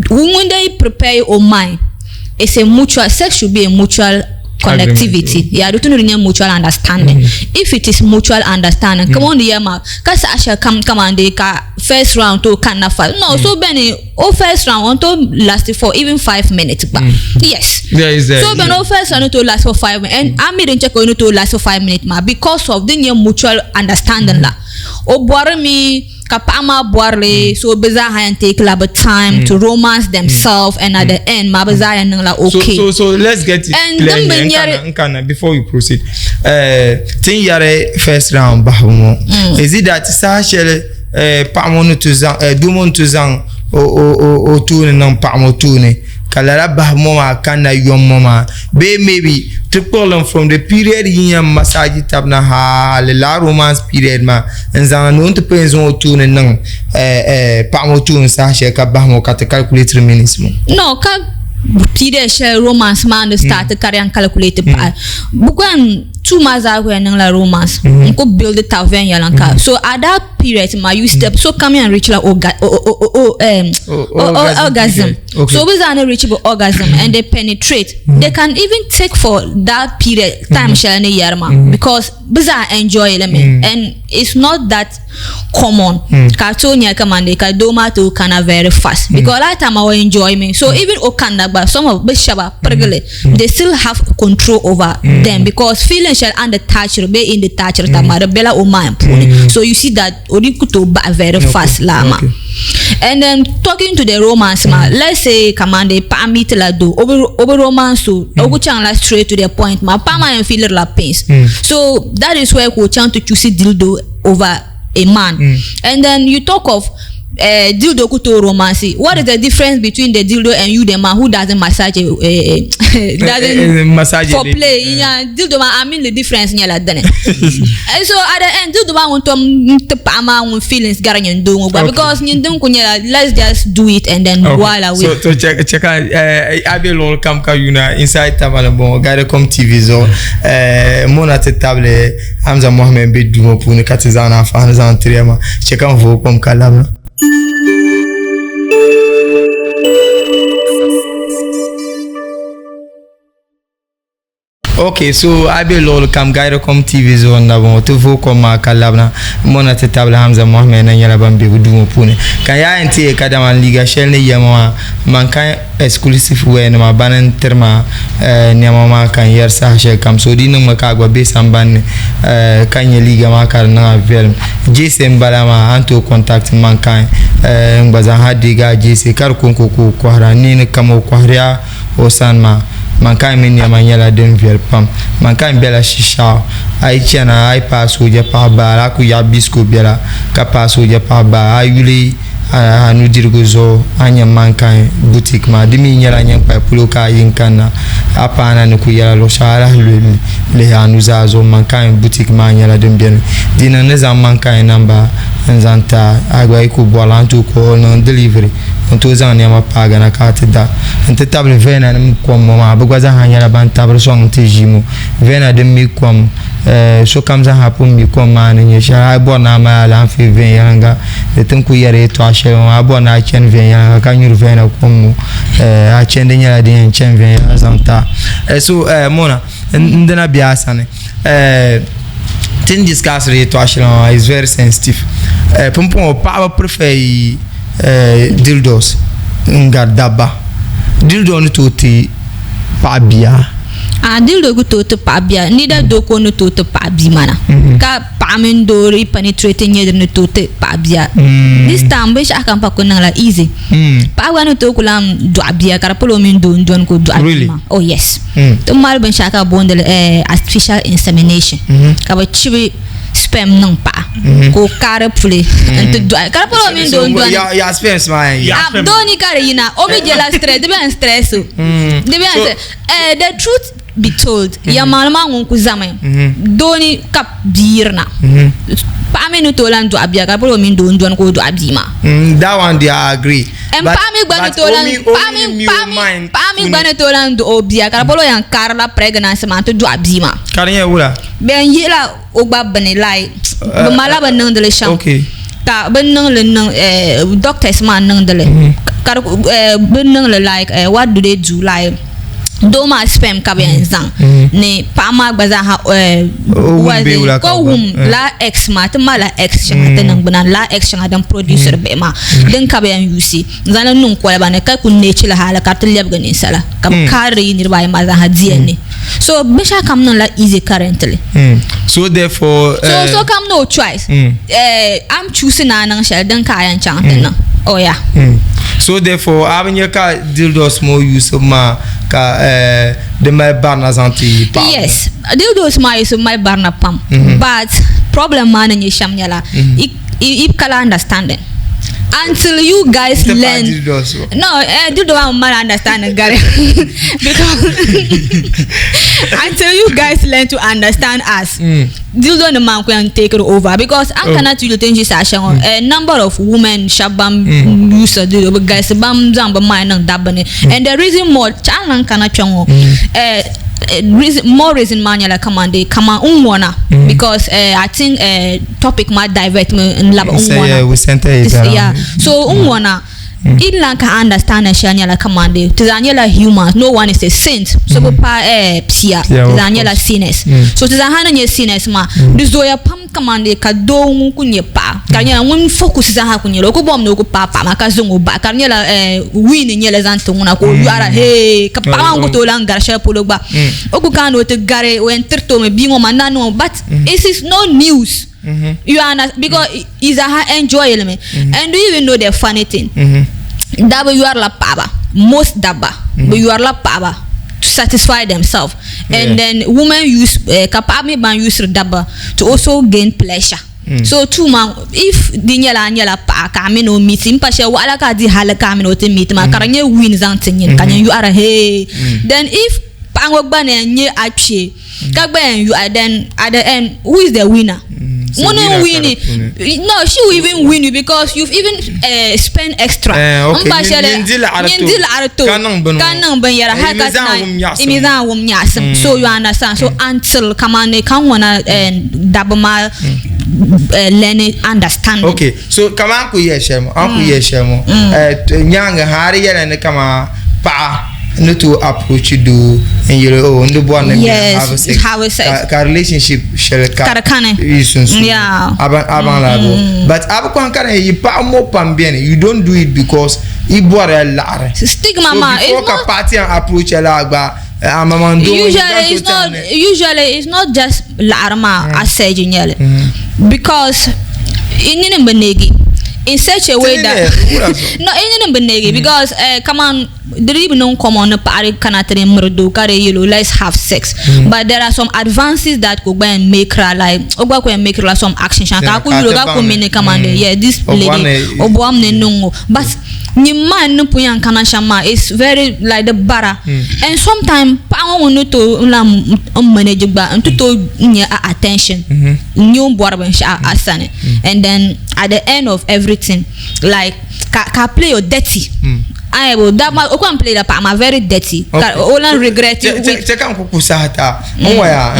A: ŋun dey prepare o mind, it's a mutual sex, should be a mutual connectivity. Yeah, di tuni di nyɛ mutual understanding. If it is mutual understanding, come on, yɛ ma ka saha shɛli kam kaman de ka first round to kanna fa no. So bɛni o first round on to last for even 5 minutes gba. Yes.
B: There is a,
A: So bɛni o first round to last for 5 minutes, and a mi din chɛ ka o ni to last for 5 minutes ma because of din nyɛ mutual understanding la. O bɔri mi ka paɣa maa bɔrili, so bi zaa yɛn take la bi time to romance themselves, and at the end ma bi zaa yɛn niŋ la okay.
B: So let's get it
A: And
B: clear
A: din bi
B: here.
A: nyɛri-
B: Nkana, Nkana, before we proceed. Tin yɛri first round bahibu ŋɔ. Is it that saha shɛli paɣa ŋɔ ni ti zaŋ doo ŋɔ ni ti zaŋ o tooni niŋ paɣa ŋɔ tooni ka lala bahibu ŋɔ maa kanna yom ŋɔ maa, bee maybe ti kpuɣilim from the period yin yɛn massage tab na hali laa romance period maa n zaŋ ni o ni ti pun zaŋ o tooni niŋ paɣa ŋɔ tooni saha shɛli ka bahi ŋɔ ka ti calculate minutes ŋɔ?
A: No, ka period shɛli romance maa ni start ka di yɛn calculate paɣa bukan two maa zaa ku yɛn niŋla romance n ku build tab viɛnyɛlinga. So at that period ma you step so come and reach la
B: Orgasm
A: orgasm.
B: Period. Okay.
A: So bi zaa ni reach bi orgasm and they penetrate. They can even take for that period time shɛli ni yɛri ma because bi zaa enjoy li mi, and it's not that common ka to nyɛ kaman de ka doo maa to kana very fast because that time I will enjoy me. So even o kana gba, some of bi shɛba pirigili, they still have control over them because feeling shɛli and the touch be in the touch ta ma di bela o mind puuni. So you see that o di ku to bahi very fast laa ma. And then talking to the romance ma, let's say kamande paɣa meet la doo, o bi romance o, o ku chaŋ la straight to the point ma, paɣa maa yɛn feel la pains. So that is where k'o chaŋ to choose dildo over a man. And then you talk of dildo ku to romance. What is the difference between the dildo and you, the man who doesn't massage, doesn't
B: Massage
A: for
B: lady.
A: play? Yeah, dildo ma, I mean, the difference nyɛla dini. And so at the end, dildo maa ŋun tom ti paɣa maa ŋun feelings gari nyin doo ŋɔ gba because nyin din ku nyɛla let's just do it and then while away.
B: So check check out abe lol kam ka yuna inside Tamale bon Gardacom TV zo mona te table Hamza Mohammed be dumo puuni ka ti zaŋ na anfaani zaŋ tiriya ma che ka n vooi kom ka labina. Okay, so a be luɣuli kam Gardacom TV zuɣu n na bɔŋɔ ti vooi kom maa ka labina mona ti tabili Hamza Mohammed na nyɛla ban be bi duu ŋɔ puuni ka yaa yɛn ti yɛ kadama liiga shɛli ni yɛma maa man ka exclusive wear nima bani n tiri ma nɛma maa ka n yɛri saha shɛli kam. So di niŋmi ka a gba be sambani ni. ka nyɛ liiga maa ka di niŋ a viɛlim. Jesse n bala maa a ni tooi contact Mankind n gba zaa ha deegi a Jesse ka di konko ka o kɔhira niini kam o kɔhiriya o sani maa. Mankind mi nɛma nyɛla din viɛli pam. Mankind bela Shishɛɣu. A yi chana a yi paai sooja paɣa baari a ku yaɣi bisco bela ka paai sooja paɣa baari a yuli a nudirigu zuɣu a ni nya Mankind boutique maa. Di mi nyɛla nyaŋkpali polo ka a yi n-kanna a paana ni ku yɛla luɣ shɛli a lahi lihi a nuzaa zuɣu Mankind boutique maa nyɛla din beni. Di niŋ ni zaŋ Mankind namba n-zaŋ ti a, a gba yi ku bɔri li a ni tooi call niŋ delivery n-tooi zaŋ nɛma paagi na ka a ti da. N-ti tabili Vena nim kom ŋɔ maa bɛ gba zaaha nyɛla ban tabiri sɔŋ n-ti ʒii ŋɔ. Vena din mi kom sokam zaaha pun mi kom maa ni nyɛ shɛli. A yi bɔri ni a mali alaafee viɛnyɛliŋga di ti ni ku yɛri yɛltɔɣa shɛli ŋɔ a bɔri ni a chani viɛnyɛliŋga ka nyuri Vena kom ŋɔ a chandi nyɛla din yɛn chani viɛnyɛla zaŋ ti a. So Mona n dina be a sani ti ni discussiri yɛltɔɣa shɛli ŋɔ maa is very sensitive. Pumpɔŋɔ paɣaba prefer dildos n gari dabba. Dildo ni tooi ti paɣa bia.
A: A dildo ku tooi ti paɣa bia neither doo ka o ni tooi ti paɣa bia mana ka paɣa mini doo di penetrate nyɛ din ni tooi ti paɣa bia this time binshaɣu kam pa ku niŋla easy paɣa gba ni tooi ku lahi dɔɣi bia ka di pala o mini doo n dɔni ka o dɔɣi bia maa oh yes ti mali binshaɣu ka bi booni li artificial insemination ka bi chibi sperm niŋ paɣa ka o kaari puli n ti dɔɣi ka di pala o mini doo n dɔni
B: Ya sperms maa yɛn yi.
A: Ah, doo ni ka di yina o mi jela stress di bɛn stress o di bɛn
B: So-
A: eh, the truth be told yɛlimaŋli maa ŋun ku zami doo ni ka bia yirina paɣa mi ni tooi lan dɔɣi bia ka di pala o mini doo n dɔni ka o dɔɣi bia maa
B: That one there I agree.
A: And paɣa mi gba ni tooi lan paɣa mi paɣa mi paɣa mi gba ni tooi lan dɔɣi o bia ka di pala o yɛn karila pregnancy maa n-ti dɔɣi bia maa
B: Ka di nyɛ wula?
A: Bɛ yɛn yihila o gba bini like bɛ malila bɛ niŋdili shɛm ka bɛ niŋli niŋ doctors maa niŋdili ka bɛ niŋli like what do they do like doo maa sperm ka bɛ yɛn zaŋ ni paɣa maa gba zaa ha ka o wum lala x maa ti malila x shɛŋa ti niŋgbuna ni lala x shɛŋa din produciri bihi maa din ka bɛ yɛn yuusi n zaŋli niŋ koliba ni ka ku neechi li hali ka di ti lɛbigi ninsala ka bi kaari yi niriba ayi maa zaaha DNA so binshɛɣu kam niŋla easy currently
B: So therefore,
A: so so kam no choice am choose ni a niŋ shɛli din ka a yɛn chaŋ ti niŋ oh yeah
B: So therefore, a bi nya ka dildos ŋɔ yuusibu maa ka di mali barina zaŋ ti paɣaba?
A: Yes, dildos maa yuusibu mali barina pam but problem maa ni nyɛ shɛm nyɛla i bi kala understanding until you guys learn no dildo maa mali understanding gari because until you guys learn to understand us dildo nim maa n ku yɛn take it over because an kana ti yuli ti ni ʒi saha shɛli ŋɔ number of women shɛba ban use dildo bi galisi ban zaŋ bi mind niŋ dabba ni and the reason more chaɣa lan kana kpɛ ŋɔ reason more reason maa nyɛla kaman de kaman n ŋɔna because I think topic maa divert mi n labi n ŋɔna yeah so n ŋɔna i lan ka understanding shɛli nyɛla kaman de ti zaa nyɛla humans no one is a saint so bi paai eh, pia ti zaa nyɛla sinners so ti zaa ha ni nyɛ sinners maa di zooya pam kaman de ka doo ŋun ku nyɛ paɣa ka di nyɛla ŋun focus zaa ha ku nyɛla o ku bɔmi ni o ku paai paɣa maa ka zaŋ o bahi ka di nyɛla eh, win nyɛla zaŋ ti ŋuna ka o yɔhira hee ka paɣa maa ku tooi lan gari shɛli polo gba o ku kana ni o ti gari o yɛn tiriti o mi bia ŋɔ maa na niŋ o but it is no news you understand because i zaa enjoy li mi and do you even know the funny thing dabba yɔrila paɣaba most dabba bi yɔrila paɣaba to satisfy themselves and then women use ka paɣaba mi ban usiri dabba to also gain pleasure so two maa if di nyɛla a nyɛla paɣa ka a mini o meet n pa shɛli wahala ka a di hali ka a mini o ti meet maa ka di nyɛ win zaŋ ti nyini ka nyin yɔhira hee then if paɣa ŋɔ gba ni yɛn nyɛ a kpee ka gba yɛn yɔhi then at the end who is the winner ŋuni n wini no she will even win you because you've even spent extra
B: Eh,
A: n pa shɛli
B: nyin di laɣiri
A: nyin di laɣiri to
B: ka niŋ bini
A: ka niŋ binyɛra hali ka
B: I
A: i mi zaŋ wum nyaɣisim so you understand so until kamani ka ŋɔna dabba maa learn understanding
B: okay so kaman ku yɛ shɛli ŋɔ an ku yɛ shɛli ŋɔ nyaanga ha a di yɛla ni kaman paɣa ni tooi approach doo n yɛli oh n di bɔri ni
A: Yes,
B: have sex
A: have sex.
B: ka relationship shɛli
A: Ka di kani.
B: yi sunsuuni
A: Yeah.
B: a baŋ la bo but a bi kɔŋ ka di yi paɣa mo pam bɛni you don't do it because i bɔrila laɣiri
A: stigma
B: so
A: maa
B: before
A: it's
B: ka
A: not
B: paɣa ti yɛn approach la gba Amaman doo
A: Usually it's not, usually it's not just laɣiri maa a surge nyɛli because i nini n bi neegi in such a way that no, i nini n bi neegi because kaman di dii bi niŋ common ni paɣa kana ti di miri doo ka di yɛl o let's have sex, but there are some advances that ko gba yɛn make ra, like o gba ko yɛn make la some action shɛŋa ka a ku yuli o ka ku mi ni kaman yeah, this lady o bɔhim ni niŋ o, but nyim maa ni pun yɛn kana shɛm maa is very like di bara, and sometimes paɣa ŋɔ ŋun ni tooi n lahi n manage gba n ti tooi nyɛ a attention n nyɛ o ni bɔri binshaɣu a sani, and then at the end of everything, like ka ka play your dirty a yɛ da ma o kɔn play la paɣa maa very dirty ka o lan regret.
B: Chɛ ka n ku ku saha ta n waya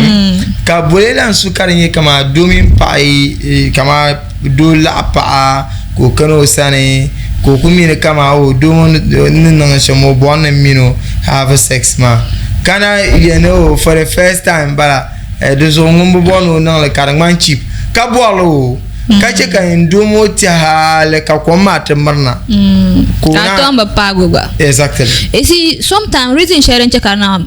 B: ka boli lan su ka di nyɛ kama doo mini paɣa yi kama doo laɣa paɣa ka o kana o sani ka o ku mi ni kama o doo ŋɔ ni niŋ shɛm o bɔri ni mini o have sex maa ka na yɛli ni o for the first time bala di zuɣu ŋun bi bɔri ni o niŋli ka di ŋmani cheap ka bɔrili o ka chɛ ka n doo ŋɔ tiɛhi hali ka kom maa ti mirina.
A: Ka a tom bi paagi o gba.
B: Exactly.
A: You see, sometimes reason shɛli din chɛ ka di niŋ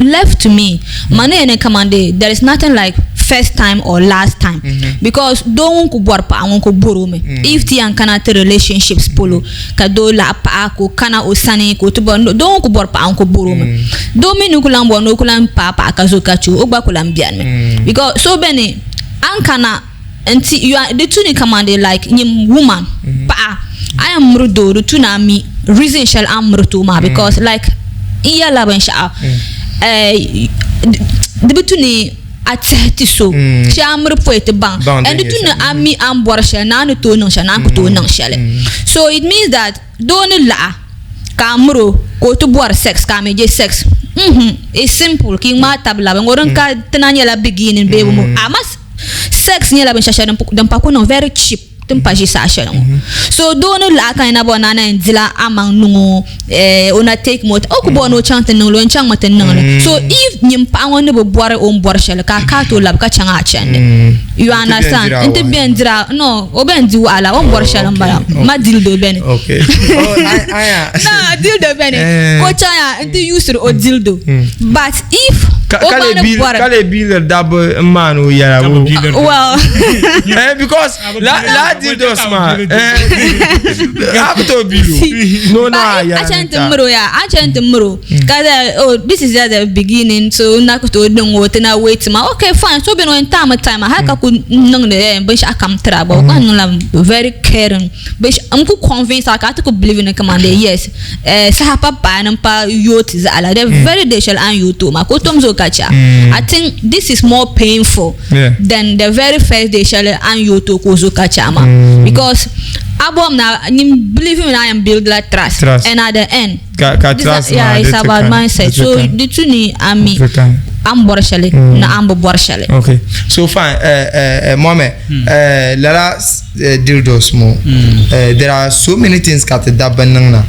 A: left to me, ma ni yɛn ni kaman de there is nothing like first time or last time, because doo ŋun ku bɔri paɣa ŋun ku bɔri o mi. If ti yɛn kana ti relationships polo ka doo laɣi paɣa ka o kana o sani ka o ti bɔri, doo ŋun ku bɔri paɣa ŋun ku bɔri o mi. Doo mi ni ku lan bɔri ni o ku lan paai paɣa ka zo ka chɛ o, o gba ku lan bɛni mi because so bɛni an kana nti you are di tu ni kaman de like nyim woman paɣa a yɛn miri doo di tu ni a mi reason shɛli a ni miri ti o maa because like n yɛlila binshaɣu di bi tu ni a tɛhi ti so shee a miri pɔi ti baŋ and di tu ni a mi a ni bɔri shɛli ni a ni tooi niŋ shɛli ni a ni ku tooi niŋ shɛli, so it means that doo ni laɣa ka a miri o ka o ti bɔri sex ka a mi je sex, it's simple ka yi ŋmaai tabi labi ŋɔ din ka ti na nyɛla beginning bee ama sex nyɛla binshɛɣu shɛli din pa ku niŋ very cheap ti ni pa ʒi saha shɛli ŋɔ. So doo ni laɣa ka yina bɔri ni a na yɛn dila a maŋ niŋ o, o na take more, o ku bɔri ni o chaŋ ti niŋli o yɛn chaŋmi ti niŋli. So if nyin paɣa ŋɔ ni bi bɔri o ni bɔri shɛli ka a kaai ti o labi ka chaŋ a chandi, you understand, n ti bɛn dira no o bɛn di wahala o ni bɔri shɛli n bala ma dildo bɛni no dildo bɛni ka o chaŋ ya n ti usiri o dildo, but if o gba ni bɔri
B: ka lee biilir dabba n maani o yɛla
A: well
B: because la la dildos maa a ku tooi biili o no no a
A: yɛla a chani ti miri o ya a chani ti miri o ka oh, this is just the beginning, so na ku tooi niŋ o ti na wait ma, okay, fine. So bɛni o yɛn taami time hali ka ku niŋdi binshaɣu kam tira gba o ka niŋla very caring n ku convince a ka a ti ku believe ni kaman de yes, saha pa paai ni pa yooi ti zaɣa la the very day shɛli a ni yooi ti o maa ka o tom zo ka chɛ a. I think this is more painful than the very first day shɛli a ni yooi ti o ka o zo ka chɛ a maa, because a bɔhim na nyin believe mi ni a yɛn build la trust, and at the end
B: ka trust
A: yeah, it's about mindset, so di tu ni a mi a ni bɔri shɛli ni a ni bi bɔri shɛli.
B: Okay, so fine, Mohammed, lala dildos mo, there are so many things ka ti dabba niŋ na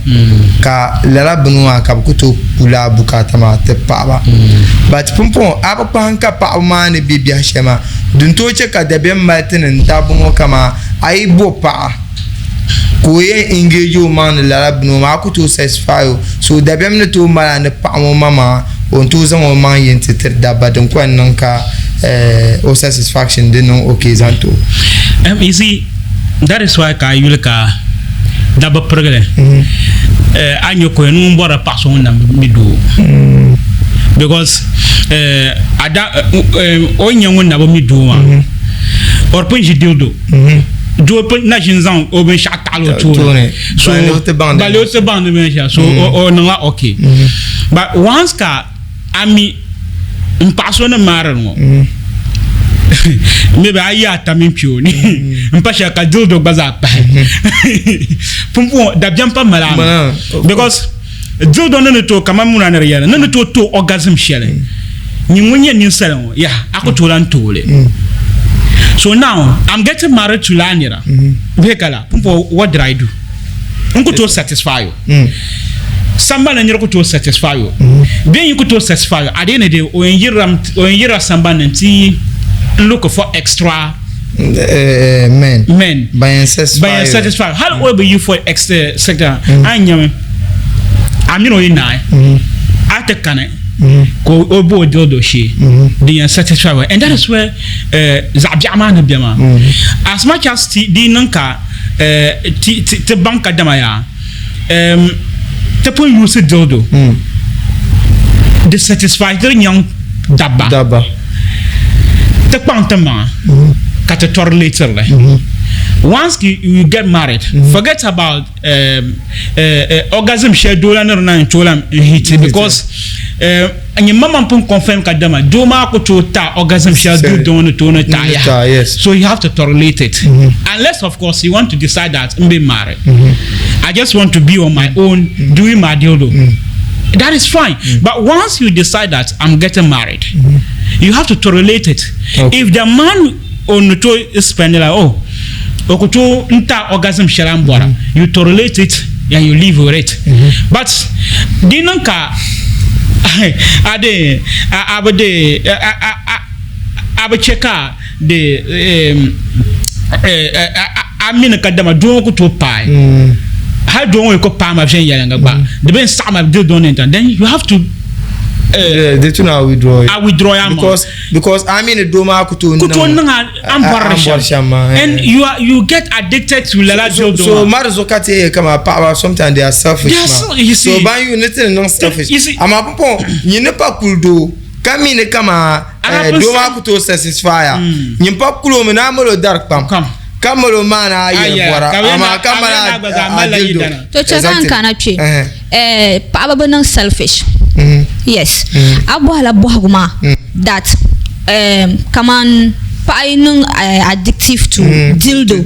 B: ka lala bini maa ka bi ku tooi kuli a bukaata maa ti paɣaba, but pumpɔŋɔ a bi kpahim ka paɣaba maa ni be biɛhi shɛli maa din tooi chɛ ka dabiɛm mali ti ni dabba ŋɔ kaman a yi bo paɣa ka o yɛn engage o maŋ ni lala bini ŋɔ maa a ku tooi satisfy o, so dabiɛm ni tooi mali a ni paɣa ŋɔ maŋmaŋa o ni tooi zaŋ o maŋ yi nti tiri dabba din ku yɛn niŋ ka o satisfaction di niŋ okay zaŋ ti o.
C: You see, that is why ka a yuli ka dabba pirigili a nya ko ŋun bɔrila paɣa so ŋun na mi doo, because a da o ni nya ŋun na bi mi doo maa o di pun ʒi dildo doo pun na ʒi n-zaŋ o binshɛɣu taɣili o tooni, so bali o ti baŋ di binshɛɣu, so o niŋla okay. But once ka a mi n paɣa so ni maari ŋɔ, maybe a yi ata mini kpe o ni n pa shɛli ka dildo gba zaa pahi, pumpɔŋɔ dabiɛm pam mali a mi, because dildo ni ni tooi kamani muna ni di yɛli ni ni tooi tooi orgasm shɛli nyin ŋun nyɛ ninsali ŋɔ yaha a ku tooi lan tooi li. So now I'm getting married to laa nira bee ka la pumpɔŋɔ what did I do? N ku tooi satisfy o sambani nira ku tooi satisfy o bee yi ku tooi satisfy o at the end of the day o yɛn yirila o yɛn yirila sambani ni nti look for extra
B: men
C: men
B: ban yɛn satisfy
C: ban yɛn satisfy hali o bi yi for extra sector a nyami a mini o yi naai a ti kani. ka o bo o dildo shee din yɛn satisfy well, and that is where zaɣ biɛɣu maa ni bɛ maa. As much as ti di niŋ ka ti ti baŋ ka dama yaa ti pun use dildo di satisfy ti nyaŋ dabba, ti kpaŋ ti maŋa ka ti tolerate li. Once you get married, forget about orgasm shɛli doo la ni di na n-tooi lan hit, because nyɛ maŋmaŋ pun confirm ka dama doo maa ku tooi ta orgasm shɛli doo doo ni tooi ni ta yaha, so you have to tolerate it, unless of course you want to decide that n be married, I just want to be on my own doing my dildo, that is fine. But once you decide that I'm getting married, you have to tolerate it. If the man o ni tooi spend la, oh, o ku tooi n ta orgasm shɛli a ni bɔra, you tolerate it and you live with it. But di niŋ ka a de a bi de a bi chɛ ka de a mi ni ka dama doo ŋɔ ku tooi paai, hali doo ŋɔ yi ku paai ma viɛnyɛliŋga gba di bee n saɣima dildo ni, then you have to
B: Di tu na withdraw.
C: A withdraw ya.
B: Because a mi ni doo maa ku tooi
C: ku tooi niŋ a ni bɔri di shɛm maa, and you are you get addicted to lala dildo.
B: So mari zuɣu ka ti yɛ kama paɣaba sometimes they are selfish ma. So ban yu ni ti ni niŋ selfish, amaa pumpɔŋɔ nyin ni pa kuli doo ka mi ni kama doo maa ku tooi satisfy a, nyin pa kuli o mi ni a mali o dari kpam ka mali o maani a yɛli bɔra, amaa ka mali a dildo.
A: To chɛ ka n kana kpe, paɣaba bi niŋ selfish. Yes, a bɔhila bɔhigu maa that kaman paɣa yi niŋ addictive to dildo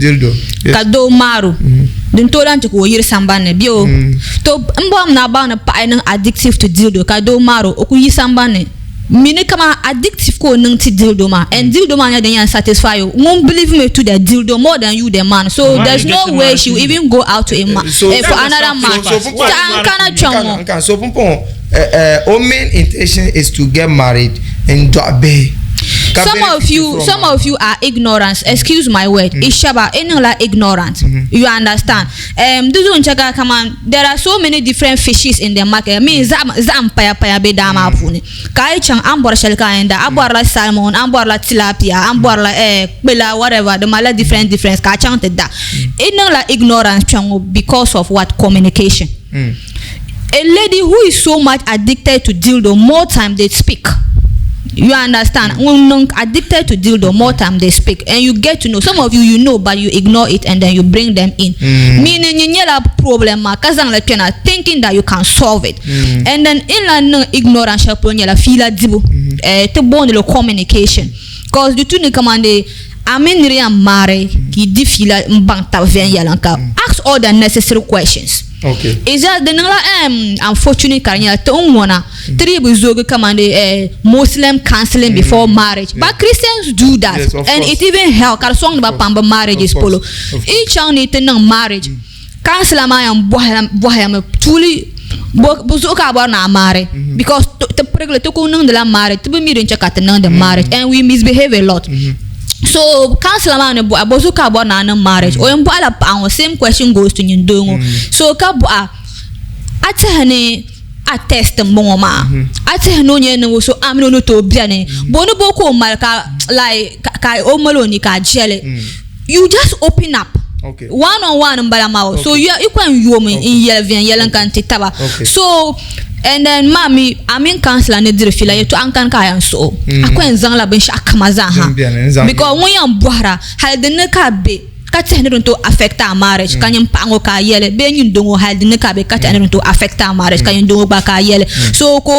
A: ka doo maaro, din tooi lahi chɛ ka o yiri sambani ni bee o to n bɔhim ni a baŋ ni paɣa yi niŋ addictive to dildo ka doo maaro, o ku yi sambani ni mini kaman addictive ka o niŋ ti dildo maa, and dildo maa nyɛla din yɛn satisfy o. Ŋun believe me to the dildo more than you, the man, so there's no way she will even go out to a man for another man. Ta n kana kpɛŋ ŋɔ.
B: So pumpɔŋɔ o main intention is to get married n dɔɣi bihi.
A: Some of you are ignorant, excuse my word. Ishaba niŋla ignorant, you understand? Di zuɣu n chɛ ka kaman there are so many different fishes in the market. Mi zahim paya paya be daa maa puuni, ka a yi chaŋ a ni bɔri shɛli ka a yɛn da, a bɔrila salmon, a bɔrila tilapia, a bɔrila kpila, whatever, di malila different different ka a chaŋ ti da. I niŋla ignorance kpɛŋ ŋɔ because of what? Communication. A lady who is so much addicted to dildo, more time they speak, you understand? Ŋun niŋ addicted to dildo, more time they speak and you get to know. Some of you, you know, but you ignore it and then you bring them in, meaning you nyɛla problem maa ka zaŋla kpɛna thinking that you can solve it. And then in la niŋ ignorance shɛli polo nyɛla fiila dibu, ti booni li communication, cause di tu ni kaman de a mini niri yɛn maari ka i di fiila n baŋ tabi viɛnyɛliŋ ka ask all the necessary questions. Is that di niŋla unfortunate ka di nyɛla ti n ŋɔna ti dii bi zoogi kaman di Muslim counseling before marriage, but Christians do that.
B: Yes, of
A: and
B: course.
A: It even help ka di sɔŋdi ba pam bi marriages polo. I chaŋ ni ti niŋ marriage, counselor maa yɛn bɔhila mi tuuli bo zuɣu ka a bɔri ni a maari, because ti pirigili ti ku niŋdila marriage, ti bi mi din chɛ ka ti niŋdi marriage and we misbehave a lot. So counselor maa ni bɔha bo zuɣu ka a bɔri ni a niŋ marriage, o yɛn bɔhila paɣa ŋɔ, same question goes to nyin doo ŋɔ. So ka bɔha a tɛha ni a test n bɔŋɔ maa, a tɛha ni o nyɛla ninvuɣu so a mini o ni tooi bɛni bo ni bo ka o mali ka like ka o mali o ni ka a jɛli. You just open up. One on one n bala maa o. So you i kɔŋ yoomi n yɛli viɛnyɛliŋ ka n ti taba. So and then maa mi a mini counselor ni diri fiila yɛltɔɣa n kani ka a yɛn suhi o, a kɔŋ zaŋla binshɛɣu kama zaa ha, because ŋun yɛn bɔhira hali dinni ka a be ka tɛhi ni din tooi affect a marriage ka nyin paɣa ŋɔ ka a yɛli, bee nyin doo ŋɔ hali dinni ka a be ka tɛhi ni din tooi affect a marriage ka nyin doo ŋɔ gba ka a yɛli. So ka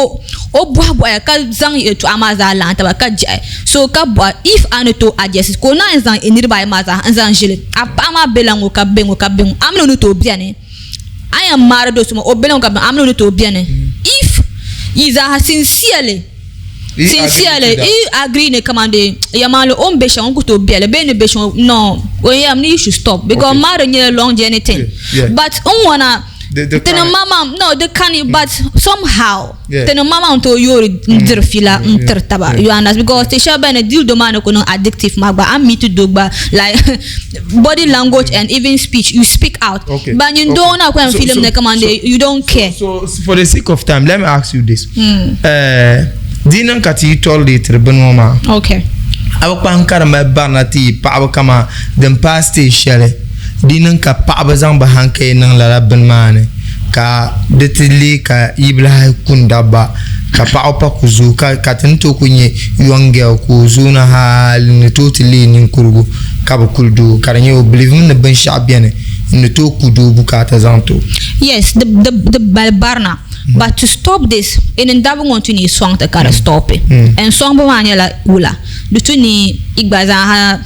A: o bɔhi bɔhiya ka zaŋ yɛltɔɣa maa zaa laɣim taba ka jɛhi. So ka bɔhi if a ni tooi adjust ka o naan zaŋ i niriba ayi maa zaa n zaŋ ʒili a paɣa maa bela ŋɔ ka be ŋɔ ka be ŋɔ, a mini o ni tooi beni, a yɛn maari do so maa o bela ŋɔ ka be ŋɔ, a mini o ni tooi beni if yi zaaha sincerely sincerely i agree ni kaman de yɛlimaŋli o ni be shɛm o ni ku tooi beli bee ni be shɛm, no, o yɛm ni you should stop because marriage nyɛla long journey thing. But n ŋɔna Tini mama no di kani but somehow tini mama n tooi yoori n diri fila n tiri taba you understand because ti shɛba bɛni dildo maa ni ku niŋ addictive maa gba a ni meet doo gba like body language and even speech you speak out but nyin doo na ku yɛn film ni kaman de you don't care.
B: So for the sake of time let me ask you this di niŋ ka ti yi tɔri leetiri bini ŋɔ maa
A: okay
B: a bi kpahim ka di mali barina ti yi paɣaba kaman din paai stage shɛli Di niŋ ka paɣaba zaŋ bi hankali niŋ lala bini maa ni ka di ti lee ka yi bi lahi kuni dabba ka paɣaba pa ku zooi ka ka ti ni tooi ku nyɛ young girl ka o zooi na hali ni tooi ti leei ninkurigu ka bi kuli doo ka di nyɛ o believe mi ni binshaɣu biɛni n ni tooi ku doo bukaata zaŋ ti o.
A: Yes, di di di mali barina but to stop this in dabba ŋɔ n tu ni yi sɔŋ ti ka di stop-i and sɔŋbu maa nyɛla wula di tu ni yi gba zaaha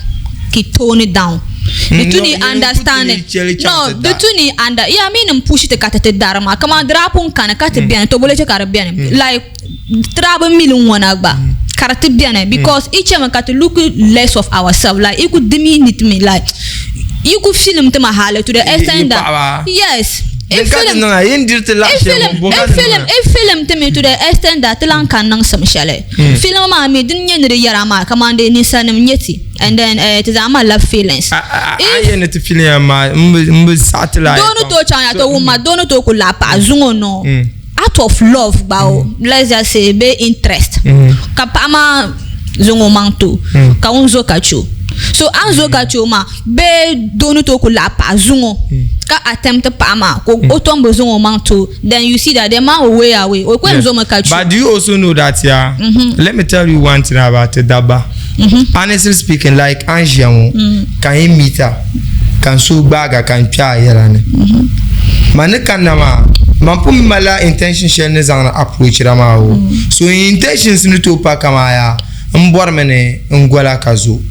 A: ki tone it down di tu ni understanding no di tu ni under yeah mi nim push ti ka ti ti dari maa kaman di daa pun kani ka ti beni to bole che ka di beni like ti daa bi mili ŋɔna gba ka di ti beni because i chemi ka ti look less of ourselves like i ku dimi ni ti mi like i ku film ti ma hali to the extent that yes
B: I film
A: I film ti mi to the extent that ti lan ka niŋsim shɛli film maa mi din nyɛ ni di yɛra maa kaman dee ninsalinima n-nyɛ ti and then ti zaa malila feelings.
B: A yɛn ni ti film ya maa m bi saɣi ti la.
A: Doo ni tooi chaŋ ya to wumma doo ni tooi ku lahi paɣa zuŋɔ noo out of love gba o let's just say bee interest ka paɣa maa zaŋ o maŋ ti o ka ŋun zo ka che o so a ni zo ka che o maa bee doo ni tooi ku lahi paɣa zuŋɔ ka attempt paɣa maa ka o tom bi zaŋ o maŋ ti o then you see that the man will way away o ku yɛn zomi ka che o.
B: But do you also know that yeah, let me tell you one thing about dabba honestly speaking like an ʒiya ŋɔ ka n yi meet a ka n suhu gbaaga ka n kpe a yɛla ni man ni kanna maa man pun malila intention shɛli ni zaŋdi approach la maa o so n intentions ni tooi pa kaman yaa n bɔrimi ni n gola ka zo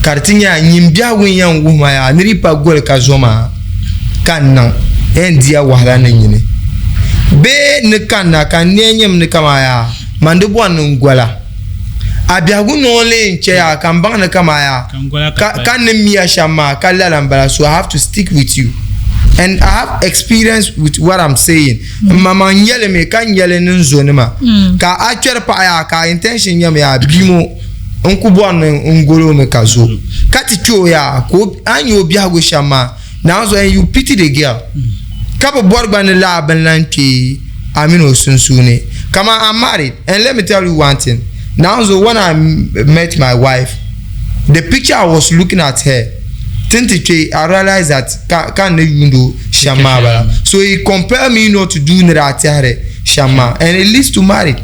B: ka di ti nyɛla nyin biɛhigu n yɛn wuhi ma yaa ni di pa goli ka zo maa ka n niŋ yɛn diya wahala ni nyini bee ni kanna ka n neei nyɛmi ni kaman yaa man di bɔri ni n gola a biɛhigu noo n-lee n-chɛ ya ka m baŋ ni kaman yaa ka n ni miya shɛm maa ka lala m-bala so I have to stick with you and I have experience with what I'm saying M maŋmaŋ nyɛli mi ka nyɛli ni n zonima ka a kpɛri paɣa yaa ka a intention nyɛmi yaa bia ŋɔ n ku bɔri ni n goli o mi ka zo ka ti kpe o yaa ka a ni nya o biɛhigu shɛm maa naanzu and you pity the girl ka bi bɔri gba ni laa bini lan kpe a mini o sunsuuni kaman I'm married and let me tell you one thing naanzu when I met my wife the picture I was looking at her Ti ni ti kpe, I realize that ka ka n ni yuund o shɛm maa bala. So he compel me not to do ni daa tɛhiri shɛm maa and it leads to marriage.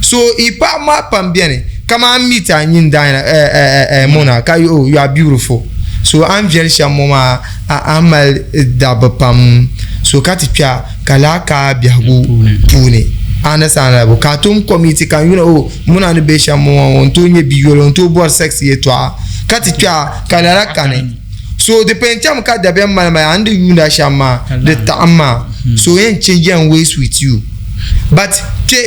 B: So i paɣaba maa pam beni kaman a meet a nyin Diana eh eh eh Mona ka oh you are beautiful. So a ni viɛli shɛm ŋɔ maa a a mali dabba pam so ka ti kpe a ka lahi ka a biɛhigu puuni. A understand la ka a tom commit ka n yuli oh Muna ni be shɛm ŋɔ maa o ni tooi nyɛ biyoli o ni tooi bɔri sex yɛltɔɣa ka ti kpe a ka lala kani so di pɛn chami ka dabiɛm mali ma yaa n di yuunda shɛm maa di taɣim ma so yɛn change and ways with you but kpe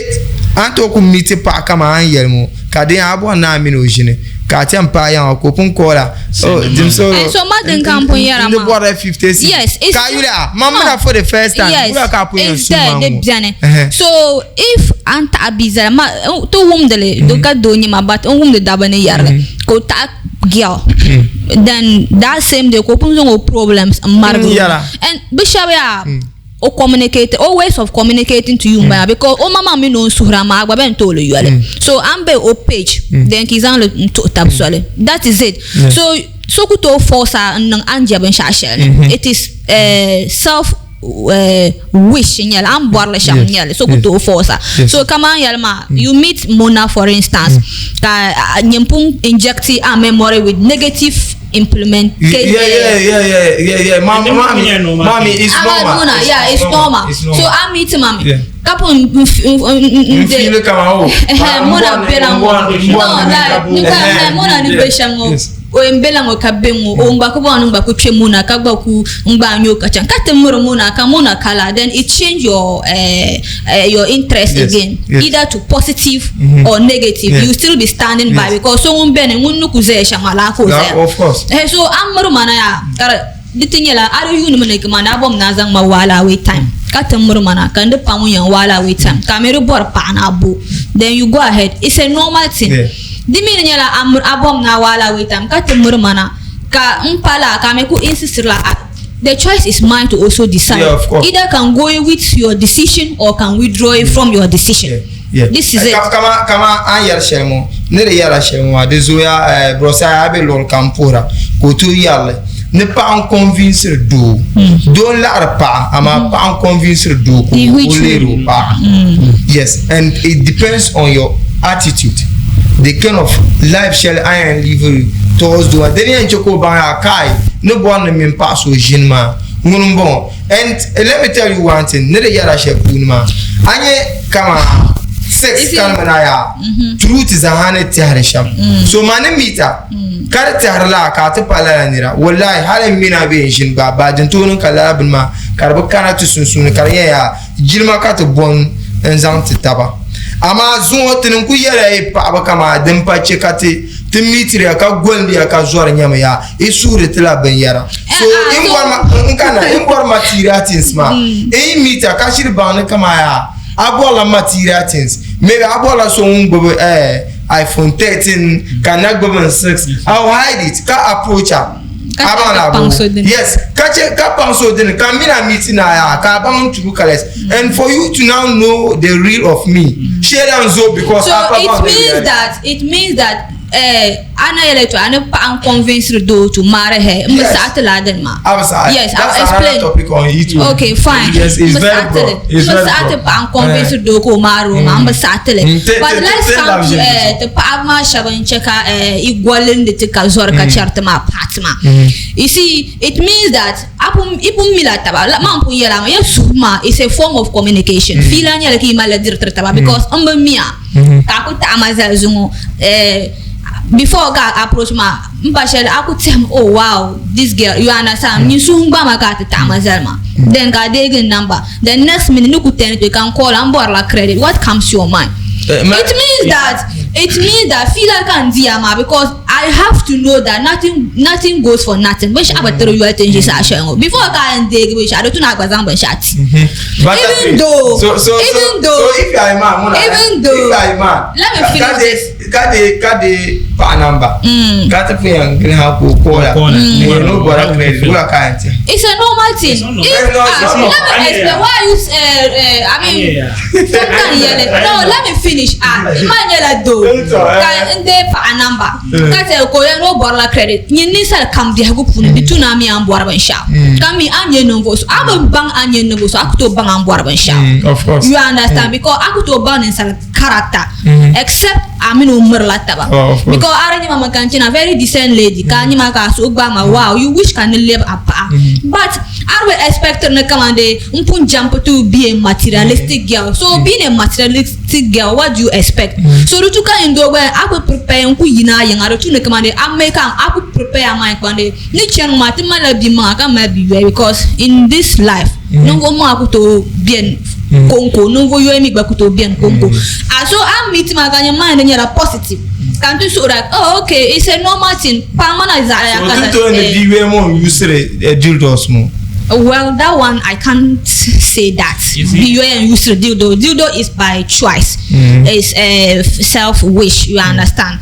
B: a ni tooi ku meet paɣa kaman a ni yɛli ŋɔ ka di yɛn a bɔri ni a mini o ʒini ka a chani paai yaŋa ka o pun call a oh dimsoro
A: And so ma din ka n pun yɛra
B: n di
A: maa.
B: bɔrila 50 cents
A: Yes, it's
B: ka a yuli a man mina for the first time
A: Yes,
B: wula ka a pun yɛn
A: it's
B: su
A: there,
B: ma
A: di
B: ŋɔ
A: beni.
B: Ɛhɛ.
A: So if an taɣi bia zali ma ti wumdili di ka doo nyɛ ma but n wumdi dabba ni yɛrili ka o taɣi girl then that same day ka o pun zaŋ o problems n marigi o and bi shɛba yaa o communicate o ways of communicating to you n bala because o maŋmaŋ mi ni o ni suhura maa a gba bɛn tooi li yoli so a ni be o page then ka i zaŋ li n tuhi tabi soli that is it so so ku tooi force a n niŋ a ni je binshɛɣu shɛli ni it is self wish n nyɛli a ni bɔrili shɛm n nyɛli so ku tooi force a so kamani yɛli maa you meet Mona for instance ka nyin pun inject a memory with negative implement
B: yeah yeah yeah yeah yeah yeah mommy mommy it's normal
A: Mona yeah it's normal so a meet mami ka pun
B: n feel kama o
A: Mona bela ŋɔ no like Mona ni be shɛm ŋɔ O yɛn bela ŋɔ ka be ŋɔ o gba ku bɔŋɔ ni gba ku kpe Muna ka gba ku n gba nyo ka chaŋ ka ti miri Muna ka Muna kala then it change your your interest
B: Yes,
A: again
B: yes.
A: either to positive or negative
B: Yes.
A: you still be standing by
B: Yes.
A: because so ŋun beni ŋun ni ku zaya shɛm maa laa ka o
B: Yeah,
A: zaya
B: of course.
A: So a miri ma na yaa ka di Di ti nyɛla a di yuuni mi ni kamani a bom ni a zaŋ ma while away time ka ti miri ma na ka n di pa ŋun yɛn while away time ka a mi di bɔri paɣa ni a bo then you go ahead it's a normal thing di mi ni nyɛla a bom ni a while away time ka ti miri ma na ka n pa laa ka a mi ku insist la the choice is mine to also decide
B: Yeah, of course.
A: either can go with your decision or can withdraw it from your decision
B: Yeah. Yeah.
A: this is it
B: Kama kama an yɛri shɛli ŋɔ ni di yɛrila shɛli ŋɔ maa di zooya brɔsaya a be luɣuli kam puhira ka o tooi yɛrili ni paɣa n convinciri doo doo n laɣiri paɣa amaa paɣa n convinciri doo ka
A: In
B: o
A: which way?
B: leeri o paɣa yes and it depends on your attitude the kind of life shɛli a yɛn live towards doo maa di ni yɛn chɛ ka o baŋ yaa kai ni bɔri ni mini paɣa so ʒini maa ŋuni n bɔŋɔ and let me tell you one thing ni di yɛra shɛli puuni maa a nyɛ kama sex kanimi na yaa truth zaa ni tɛhiri shɛm so ma ni mita ka di tɛhiri la ka a ti pa lala nira wallahi hali n mina bee n ʒini gba ba dintooni ka lala bini maa ka di bi kana ti sunsuuni ka di nyɛ yaa jilima ka ti bɔn n zaŋ ti taba amaa zuŋɔ ti ni ku yɛla yi paɣaba kama din pa chɛ ka ti ti mitiriya ka golindiya ka zɔri nyɛmi yaa i suhuri ti la binyɛra so in bɔri ma n kana in bɔri material things maa in yi mita ka shiri baŋ ni kama yaa a bɔrila material things maybe a bɔrila so ŋun gbubi iPhone 13 ka na gbubi n 6 I will hide it ka approach a
A: Ka
B: a
A: chɛ
B: baŋ
A: ka
B: la
A: paŋ so dini.
B: yes ka chɛ ka paŋ so dini ka mina meet na yaa ka a baŋ n true colors and for you to now know the real of me share and zo because
A: so
B: a pa
A: it
B: baŋ the
A: means
B: reality.
A: that it means that a na yɛli to a ni paɣa n convince doo to marry her n bi
B: Yes.
A: saɣi ti la dini maa
B: A bi saɣi.
A: yes
B: That's
A: I'll
B: another
A: explain
B: topic on it.
A: okay fine
B: Yes, it's
A: n bi
B: very
A: saɣi ti li
B: broad. It's
A: n bi
B: very
A: saɣi ti
B: broad.
A: paɣa n convince doo ka o marry o maa n bi saɣi ti li
B: Mm,
A: but let's
B: te
A: come
B: love
A: to
B: ʒini zuɣu.
A: ti paɣaba maa shɛba n chɛ ka i golindi ti ka zɔri ka chɛri ti maa part maa you see it means that a pun i pun mila taba la maa n pun yɛla maa ya suhu maa is a form of communication fiila nyɛla ka yi malila diri tiri taba because n bi miya ka a ku taɣi ma zali zuŋɔ before ka a approach ma n pa shɛli a ku tɛhimi oh wow this girl you understand nyin suhu gba ma ka a ti taɣi ma zali maa then ka a deegi n number the next minute ni ku tɛni to ka n call n bɔrila credit what comes to your mind it means that it means that fiila ka n diya maa because I have to know that nothing nothing goes for nothing binshɛɣu bi tiri yoli ti n ʒi saha shɛli ŋɔ before ka a yɛn deegi binshɛɣu di tu ni a gba zaŋ binshɛɣu ti
B: But
A: even though
B: so, so,
A: even
B: so,
A: though
B: so if you are a man, Muna,
A: even though
B: if you are a man,
A: let me finish
B: ka
A: this.
B: ka de ka de paɣa namba ka ti pun yɛn gili ha ka o koola
C: Koola.
B: ni no bɔra credit wula ka yɛn ti
A: It's a normal thing.
C: It's not normal.
A: If,
B: Eh, no, it's not
A: let me
C: normal.
A: explain why you I mean sometimes yɛlɛ no let me finish ah ma nyɛla doo
B: It's all right.
A: ka n dee paɣa namba ka tɛ ko yɛn n'o bɔrila credit nyin ninsal kam biɛhigu puuni di tu na mi an bɔri binshaɣu ka mi an nyɛ ninvuɣu so a bi baŋ an nyɛ ninvuɣu so a ku tooi baŋ an bɔri binshaɣu
B: Mm, of course.
A: you understand because a ku tooi baŋ ninsal character except a mini o mirila taba
B: Oh, of course.
A: because a di nyɛma mi ka n chena very decent lady ka a nyɛma ka a suhu gbaai ma wow you wish ka ni lɛbi a paɣa but a di bi expect ni kaman de n pun jump to be a materialistic girl so being a materialistic girl what do you expect so di tu ka n doo gba a ku prepare n ku yina a yiŋa di tu ni kaman de a make am a ku prepare a mind kaman de ni chani maa ti malila bia maŋa ka mali bia yɔi because in this life ninvuɣu maŋa ku tooi beni konko ninvuɣu yɔi mi gba ku tooi beni konko a so a meet maa ka nyɛ mind nyɛla positive ka n ti suhuri oh okay it's a normal thing paɣa mana zaɣa ya
B: so
A: ka
B: ti tooi ni bia yɔi ŋɔ n usiri dildos ŋɔ
A: Well, that one I can't say that.
C: You see?
A: Bia yɔi n usiri dildo. Dildo is by choice. It's a self wish. You understand?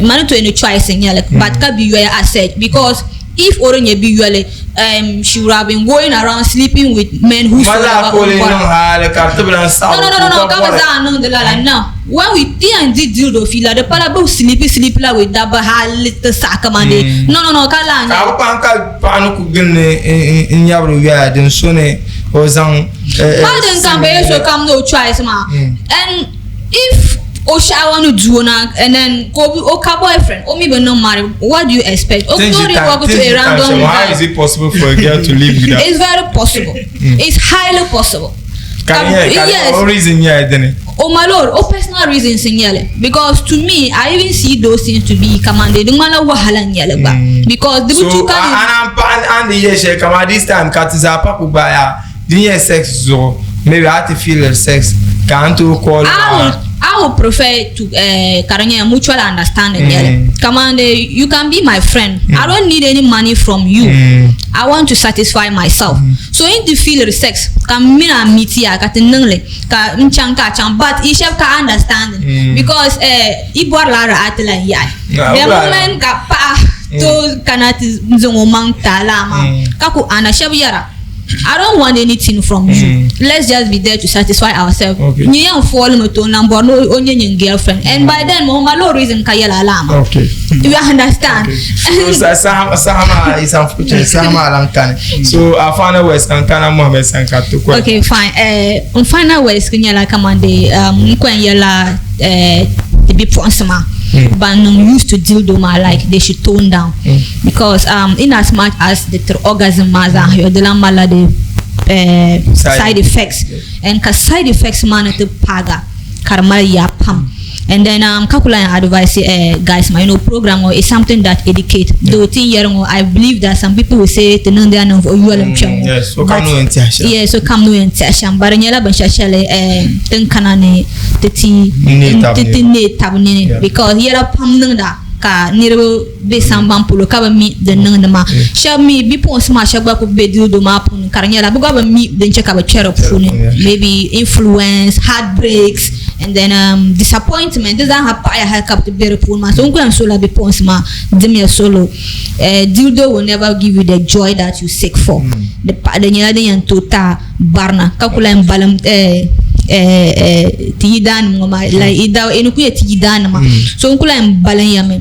A: Mani to any choice in yɛli, but ka bia yɔi as such because if o di nyɛ bia yɔli, she would have been going around sleeping with men who
B: ma zaa ka o lee niŋ hali ka di ti bi lan saɣi
A: No, no, no, no, no.
B: o ka
A: Ka bi
B: bɔri
A: zaa niŋdi lala. No. When we ti yɛn di dildo fiila, di pala bi sleepy sleepy la with dabba hali ti saɣi kaman de. No, no, no. Ka laa
B: ka a
A: nyɛ.
B: bi kpaŋ ka paɣa ni ku gili ni n nyabiri yoya din so ni o zaŋ
A: Hali din kam bee so kam ni o choice maa. And if o shaawa ni du o na and then ka o ka boyfriend o mi bi niŋ marry what do you expect? O
B: Tinji
A: no dey
B: time
A: work to
B: tinji
A: a
B: time
A: random
B: shɛm how
A: guy.
B: is it possible for a girl to live without
A: It's very possible. It's highly possible.
B: ka di nyɛ ka di
A: Yes.
B: o reason nyɛla dini
A: O my lord, o personal reasons n nyɛli because to me I even see those things to be kamande di ŋmanila wahala n nyɛli gba because di bi
B: so
A: tu ka
B: a naan paɣa a ni yɛ shɛli kamani this time ka ti zaa pa ku gbaai yaa di nyɛ sex zuɣu maybe a ti feel sex ka an tooi call
A: I
B: maa
A: will I would prefer to ka di nyɛla mutual understanding nyɛli. Kaman you can be my friend. I don't need any money from you. I want to satisfy myself. So in ti feel sex ka m mini a meet ya ka ti niŋ li ka n chaŋ ka a chaŋ but yi shɛba ka understanding because yi bɔrila a ti lan yaɣi. The moment ka paɣa tooi kana ti zaŋ o maŋ ti a laa maa ka ku ana shɛba yɛra I don't want anything from you. Let's just be there to satisfy ourselves.
B: Okay.
A: Nyin yɛn fooli mi to n lan bɔri ni o nyɛ nyin girlfriend. And by then, mo ma lo reason ka yɛl a laa maa.
B: Okay.
A: Do you understand?
B: Okay. So saha saha maa is unfortunate saha maa lan kani. So our final words kan kana Mohammed san ka to kɔ.
A: Okay, fine. N final words nyɛla kaman de n kɔn yɛla ti bipuɣinsi maa ban niŋ used to dildo maa, like they should tone down because in as much as the tiri orgasm maa zaa yo di lan malila di side effects and ka side effects maa ni ti paaga ka di mali yaa pam. And then ka ku lahi advise guys ma, program ŋɔ is something that educate, though ti yɛri ŋɔ, I believe that some people will say ti niŋdi a ninvuɣu yoli n kpɛ ŋɔ.
B: Yes, so kam no yɛn tiɛhi shɛm.
A: Yeah, so kam no yɛn tiɛhi shɛm, but di nyɛla binshɛɣu shɛli tin kana ni ti ti
B: Nee tab
A: ti ti
B: nini.
A: Nee tab nini because yɛla pam niŋda ka niriba be samban polo ka bi mi din niŋdi maa. Shɛba mi bipuɣinsi maa shɛba gba ku be dildo maa puuni ka di nyɛla bi gba bi mi din chɛ ka bi kpɛ di puuni, maybe influence, heartbreaks and then disappointment, di zaa ha paɣaya hali ka bi ti be di puuni maa. So n ku yɛn sola bipuɣinsi maa, dimiya solo. Dildo will never give you the joy that you seek for. Di pa di nyɛla din yɛn tooi ta barina ka ku lahi balim ti yidaanima ŋɔ maa, like ida ini ku yɛ ti yidaanima. So n ku lahi balim ya mi,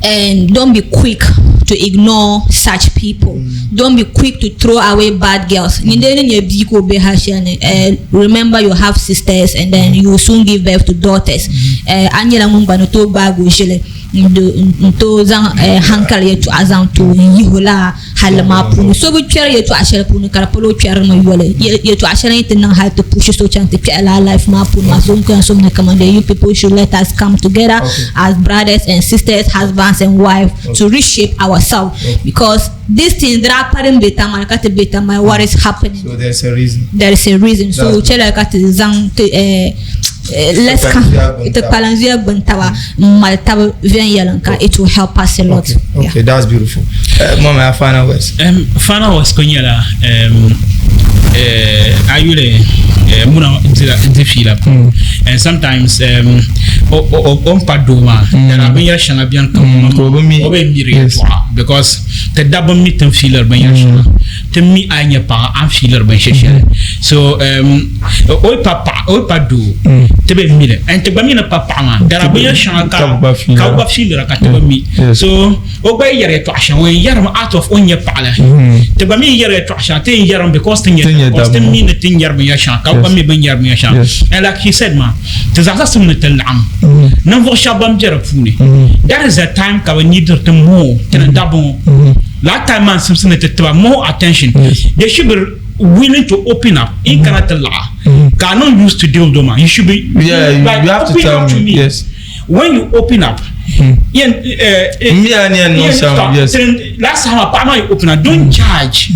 A: and don't be quick to ignore such people. Don't be quick to throw away bad girls. Nyinde ni nyɛ bia ka o be hali shɛli ni, remember you have sisters and then you will soon give birth to daughters. A nyɛla ŋun gba ni tooi gbaagi o ʒili n tooi zaŋ hankali yɛltɔɣa zaŋ ti o n yihi o laa halli maa puuni. So bi kpɛri yɛltɔɣa shɛli puuni ka di pala o kpɛrimi yoli. Yɛltɔɣa shɛli yi ti niŋ hali ti pushi so chaŋ ti kpɛhi laa life maa puuni maa. So n ku yɛn som ni kaman you people should let us come together as brothers and sisters, husbands and wives to reshape ourselves because this thing daa pa din be tamale ka ti be tamale, what is happening?
B: So there's a reason.
A: There is a reason. So chɛla ka ti zaŋ ti let's come ti kpalanzuya gbuni taba n mali taba viɛnyɛliŋ ka it will help us a lot.
B: Okay, that's beautiful. Mama, your final words.
C: Final words ko nyɛla a yuli muna di fiila and sometimes o n pa doo maa dara binyɛri shɛŋa biɛni ka
B: Ka o bi mi.
C: O bɛ miri yɛltɔɣa because ti dabba mi tin fiiliri binyɛri shɛŋa, ti mi a nyɛ paɣa a ni fiiliri binshɛ shɛli, so o yi pa paɣa, o yi pa doo, ti bi mili and ti gba mi ni pa paɣa maa dara binyɛri shɛŋa ka
B: Ka bi gba fiilira.
C: Ka bi gba fiilira ka ti bi mi. So o gba yi yɛri yɛltɔɣa shɛŋa, o yɛn yɛrimi out of o ni nyɛ paɣa la. Ti gba mi yi yɛri yɛltɔɣa shɛŋa, ti yɛn yɛrimi because ti nyɛ
B: Ti nyɛ
C: because ti
B: dabba.
C: Mi ni ti ni yɛri binyɛri shɛŋa ka bi gba mi bi ni yɛri binyɛri shɛŋa. And like he said maa, ti zaɣisa sim ni ti laɣim ninvuɣu shɛba ban bɛ di puuni. That is the time ka bi need ti more ti ni dabba ŋɔ. That time maa simsi ni ti tiba more attention. They should be willing to open up in kana ti laɣa ka a niŋ used to dildo maa, you should be
B: Yeah, you,
C: like
B: you have to
C: open
B: tell
C: up to
B: me.
C: me. When you open up, yen
B: Me and you know
C: yen
B: some,
C: stop.
B: yes.
C: Last time paɣa maa yi open up, don't judge.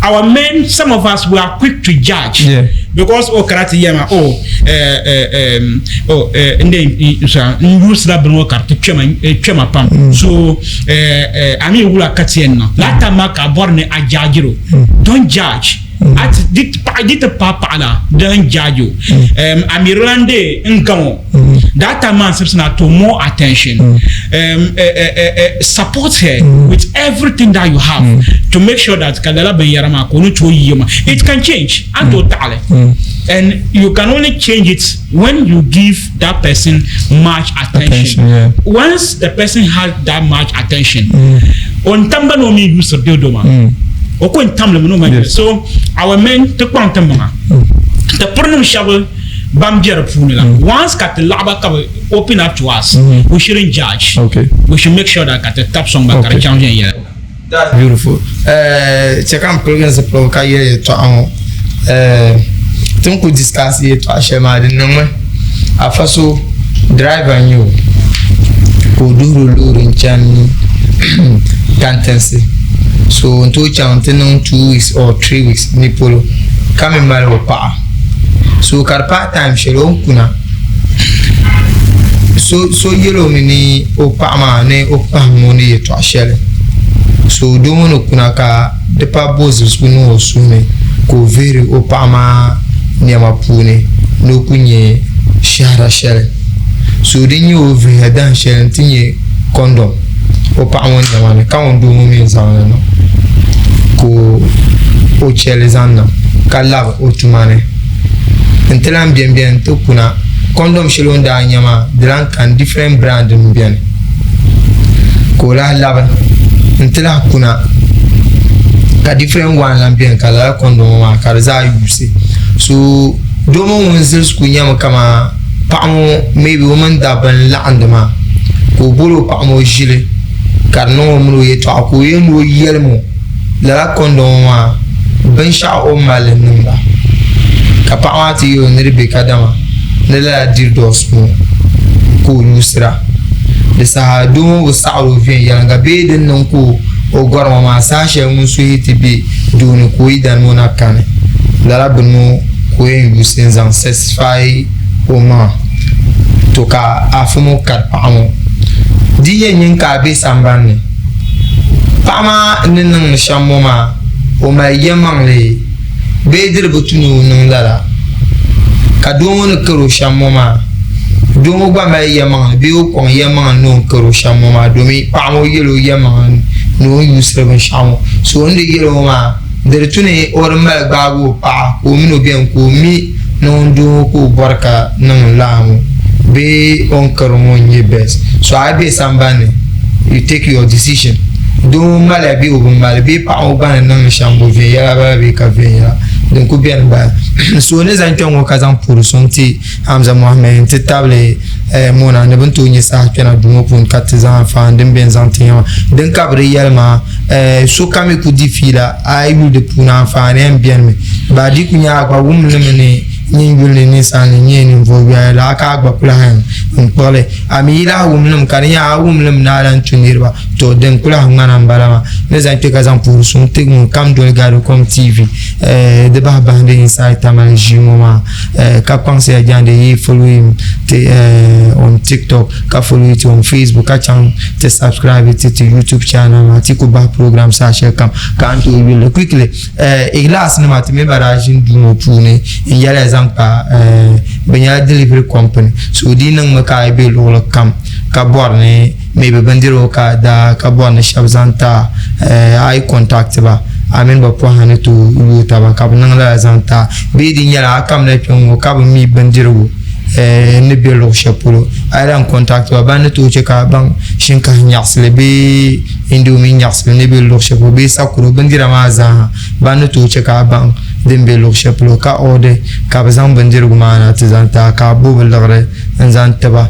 C: Our men, some of us, we are quick to judge. Because o kara ti yɛma o o nde sa n use la bini ŋɔ ka di ti kpɛma pam. So a mi wula ka ti yɛn niŋ laa time maa ka a bɔri ni a judge o. Don't judge. A ti di ti paɣa di ti paai paɣa la, don't judge o. A mirila n de n gaŋ o. That time maa n sibisi na to more attention. Support her with everything that you have to make sure that ka lala binyɛra maa ka o ni tooi yi ma. It can change. A ni tooi taɣili. And you can only change it when you give that person much attention.
B: Attention, yeah.
C: Once the person has that much attention, o ni tam ba ni o mi use dildo maa. O ko n tam li mi ni o ma. So our men, ti kpaŋ ti maŋa. Ti pirinim shɛba ban bɛ di puuni la. Once ka ti laɣiba ka bi open up to us, we shouldn't judge. We should make sure that ka ti tab sɔŋ ba ka di chaŋ viɛnyɛla.
B: That's beautiful. Chɛ ka n piligi n zipiligu ka yɛli yɛltɔɣa ŋɔ. Ti ni ku discuss yɛltɔɣa shɛli maa di niŋmi afa so driver n-nyɛ o ka o duhiri loori n-chani Kantinsi. So n tooi chaŋ nti niŋ 2 weeks or 3 weeks ni polo ka mi mali o paɣa. So ka di paai time shɛli o ni kuna so so yɛl o mi ni o paɣa maa ni o kpahim o ni yɛltɔɣa shɛli. So doo ŋɔ ni kuna ka di pa bo zilisigu niŋ o suhu ni ka o vihiri o paɣa maa nɛma puuni ni o ku nya shɛhira shɛli. So din nyɛ o vihiya dahin shɛli nti nyɛ kɔndɔm o paɣa ŋɔ nɛma ni ka ŋun doo ŋɔ mi zaŋ li niŋ ka o chɛ li zaŋ niŋ ka labi o tuma ni nti lahi beni beni nti kuna kɔndɔm shɛli o ni daa nya maa di lahi kani different brand m-beni ka o lahi labi nti lahi kuna ka different one lahi beni ka lala kɔndɔm ŋɔ maa ka di zaa yuusi so doo ŋɔ ŋun zilisi kuli nyɛmi kamani paɣa ŋɔ maybe o mini dabba n laɣindi maa ka o boli o paɣa ŋɔ ʒili ka di niŋ o mini o yɛltɔɣa ka o yɛn ni o yɛlimi o lala kɔndɔm ŋɔ maa binshɛɣu o ni mali li niŋda ka paɣa maa ti yɛli o ni di be kadama ni lala dildos ŋɔ ka o yuusira di saha doo ŋɔ bi saɣiri o viɛnyɛliŋga bee din niŋ ka o gɔri ŋɔ maa saha shɛli ŋun suhi ti be doo ni ka o yidana ŋɔ na kani lala bini ŋɔ ka o yɛn yuusi n-zaŋ satisfy o maŋa to ka afa ŋɔ kari paɣa ŋɔ di yɛn nyin ka a be sambani ni paɣa maa ni niŋdi shɛm ŋɔ maa o mali yɛlimaŋli bee di di bi tu ni o niŋ lala ka doo ŋɔ ni kari o shɛm ŋɔ maa doo ŋɔ gba mali yɛlimaŋli bee o kɔŋ yɛlimaŋli ni o ni kari o shɛm ŋɔ maa domi paɣa ŋɔ yɛl o yɛlimaŋli ni o ni yuusiri binshɛɣu ŋɔ so o ni di yɛl o ŋɔ maa Di di tu ni o di mali gbaagi o paɣa ka o mini o beni ka o mi ni ŋun doo ŋɔ ka o bɔri ka niŋ lala ŋɔ bee o ni kari ŋɔ n-nyɛ best. So a yi be sambani ni you take your decision. Doo ŋɔ maliya bee o bi mali bee paɣa ŋɔ gba ni niŋdi shɛm bo viɛnyɛla bala bee ka viɛnyɛla din kuli beni m-bala. So o ni zaŋ kpɛŋ ŋɔ ka zaŋ puhiri suŋ ti Hamza Mohammed n-ti tabili Mona ni bɛ ni tooi nya saha kpɛna duu ŋɔ puuni ka ti zaŋ anfaani din beni zaŋ ti ya maa. Din ka bɛ di yɛli maa, sokam yi ku di fiila a yi yuli di puuni anfaani yɛn benimi. Ba di ku nya a gba wum li mi ni nyin yuli ni ninsalinima nyɛ ninvuɣ yoya la ka a gba ku lahi n kpuɣi li. A mi yi lahi wum li mi ka di nya a wum li mi ni a lahi tu niriba, tɔ din ku lahi ŋmana m-bala maa. Ni zaŋ kpe ka zaŋ puhiri suŋ ti ŋun kam doli Gadikom TV di bahi bahindi Inside Tamale ʒii ŋɔ maa. Ka kpaŋsiya jaande yi follow ti on TikTok ka follow ti on Facebook ka chaŋ ti subscribe ti ti YouTube channel maa ti ku bahi program saha shɛli kam ka a ni tooi yuli li quickly. Iglaas nima ti mini ba daa ʒini duu ŋɔ puuni n yɛliya zaŋ kpa bɛ nyɛla delivery company so di niŋmi ka a yi be luɣili kam ka bɔri ni maybe bindirigu ka a daa ka bɔri ni shɛba zaŋ ti a a yi contact ba a mini ba pɔha ni tooi yooi taba ka bɛ niŋ lala zaŋ ti a bee di nyɛla a kamina kpe ŋ-ŋɔ ka bi mi bindirigu ni be luɣ shɛli polo a yi lahi contact ba ban ni tooi che ka a baŋ shinkahi nyaɣisili bee indomie nyaɣisili ni be luɣ shɛli polo bee sakuro bindira maa zaaha ban ni tooi che ka a baŋ din be luɣ shɛli polo ka order ka bɛ zaŋ bindirigu maa na ti zaŋ ti a ka a bo bɛ liɣiri n-zaŋ ti ba.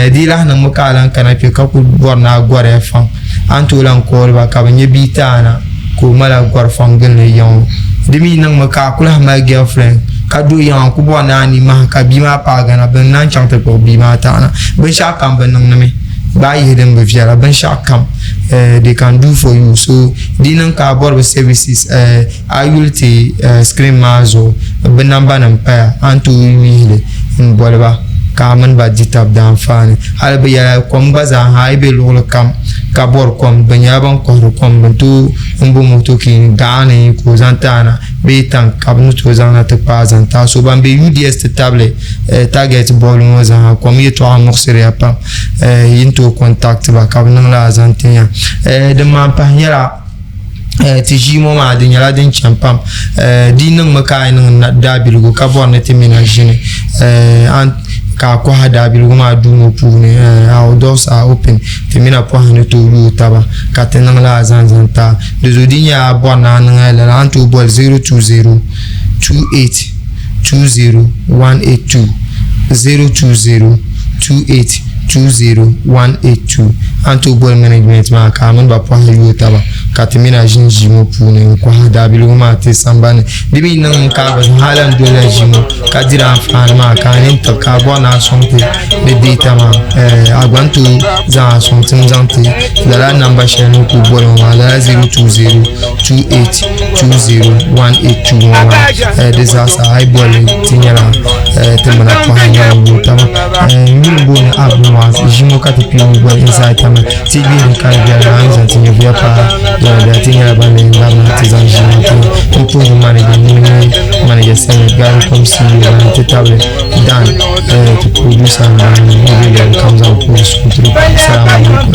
B: Di yi lahi niŋmi ka a lahi kana kpe ka kuli bɔri ni a gɔriya faŋ, a ni tooi lahi kooli ba ka bɛ nya bia ti a na ka o mali a gɔri faŋ gilindi yiŋa ŋɔ. Di mi niŋmi ka a kuli lahi mali girlfriend ka do yiŋa n-kuli bɔri ni a ni mahi ka bia maa paai Ghana bɛ ni naan chaŋ ti kpuɣi bia maa ti a na. Binshɛɣu kam bɛ niŋdimi gbaai yihi din bi viɛla binshɛɣu kam they can do for you so di yi niŋ ka a bɔri bɛ services A yuli ti screen maa zuɣu bɛ namba nim paya a ni tooi yihi li n boli ba ka a mini ba di tabi daanfaani. Hali bɛ yɛla kom gba zaa ha a yi be luɣili kam ka bɔri kom bɛ nyɛla ban kɔhiri kom bɛ ni tooi n bo motokin gaɣa ni ka o zaŋ ti a na bee tank ka bɛ ni tooi zaŋ na ti kpaai zaŋ ti a. So ban be UDS ti tabili target bɔbili ŋɔ zaa ha kom yɛltɔɣa muɣisiriya pam yi ni tooi contact ba ka bɛ niŋ lala zaŋ ti ya. Din maan pahi nyɛla Ti ʒii ŋɔ maa di nyɛla din chani pam di niŋmi ka a yi niŋ daabiligu ka bɔri ni ti mina ʒini ka a kɔhi daabiligu maa duu ŋɔ puuni our doors are open ti mina pɔhim ni tooi yooi taba ka ti niŋ lala zaŋ zaŋ ti a di zuɣu di nyɛla a bɔri ni a niŋ lala a ni tooi boli 020 28 20 182 020 28 20182 a ni tooi boli management maa ka a mini ba pɔhim yooi taba. Ka ti mina ʒin ʒii ŋɔ puuni n-kɔhi daabiligu maa ti sambani. Di mi niŋ ka a gba zaa lan dolila ʒii ŋɔ ka diri anfaani maa ka a nini tiɣi ka a bɔri ni a sɔŋ ti ni data maa, a gba ni tooi zaŋ a sɔŋsim zaŋ ti lala namba shɛli ni kuli boli ŋɔ maa lala 02028201821 ŋɔ maa. Di zaasa a yi boli ti nyɛla ti mina kɔhi nyɛla wuhi taba. N yuli m-booni Abu Muaz, ʒii ŋɔ ka ti pii boli Inside Tamale. Ti gbihiri ka di biɛla a ni zaŋ ti nyɛvuya paai biɛla ti nyɛla ban lee labina ti zaŋ ʒii maa ti n puhiri manager ŋun nyɛ manager Senate Garicom CEO ban ti tabili Dan ti producer nima ni be luɣili kam zaŋ puhi sunturu. Salamu alaikum.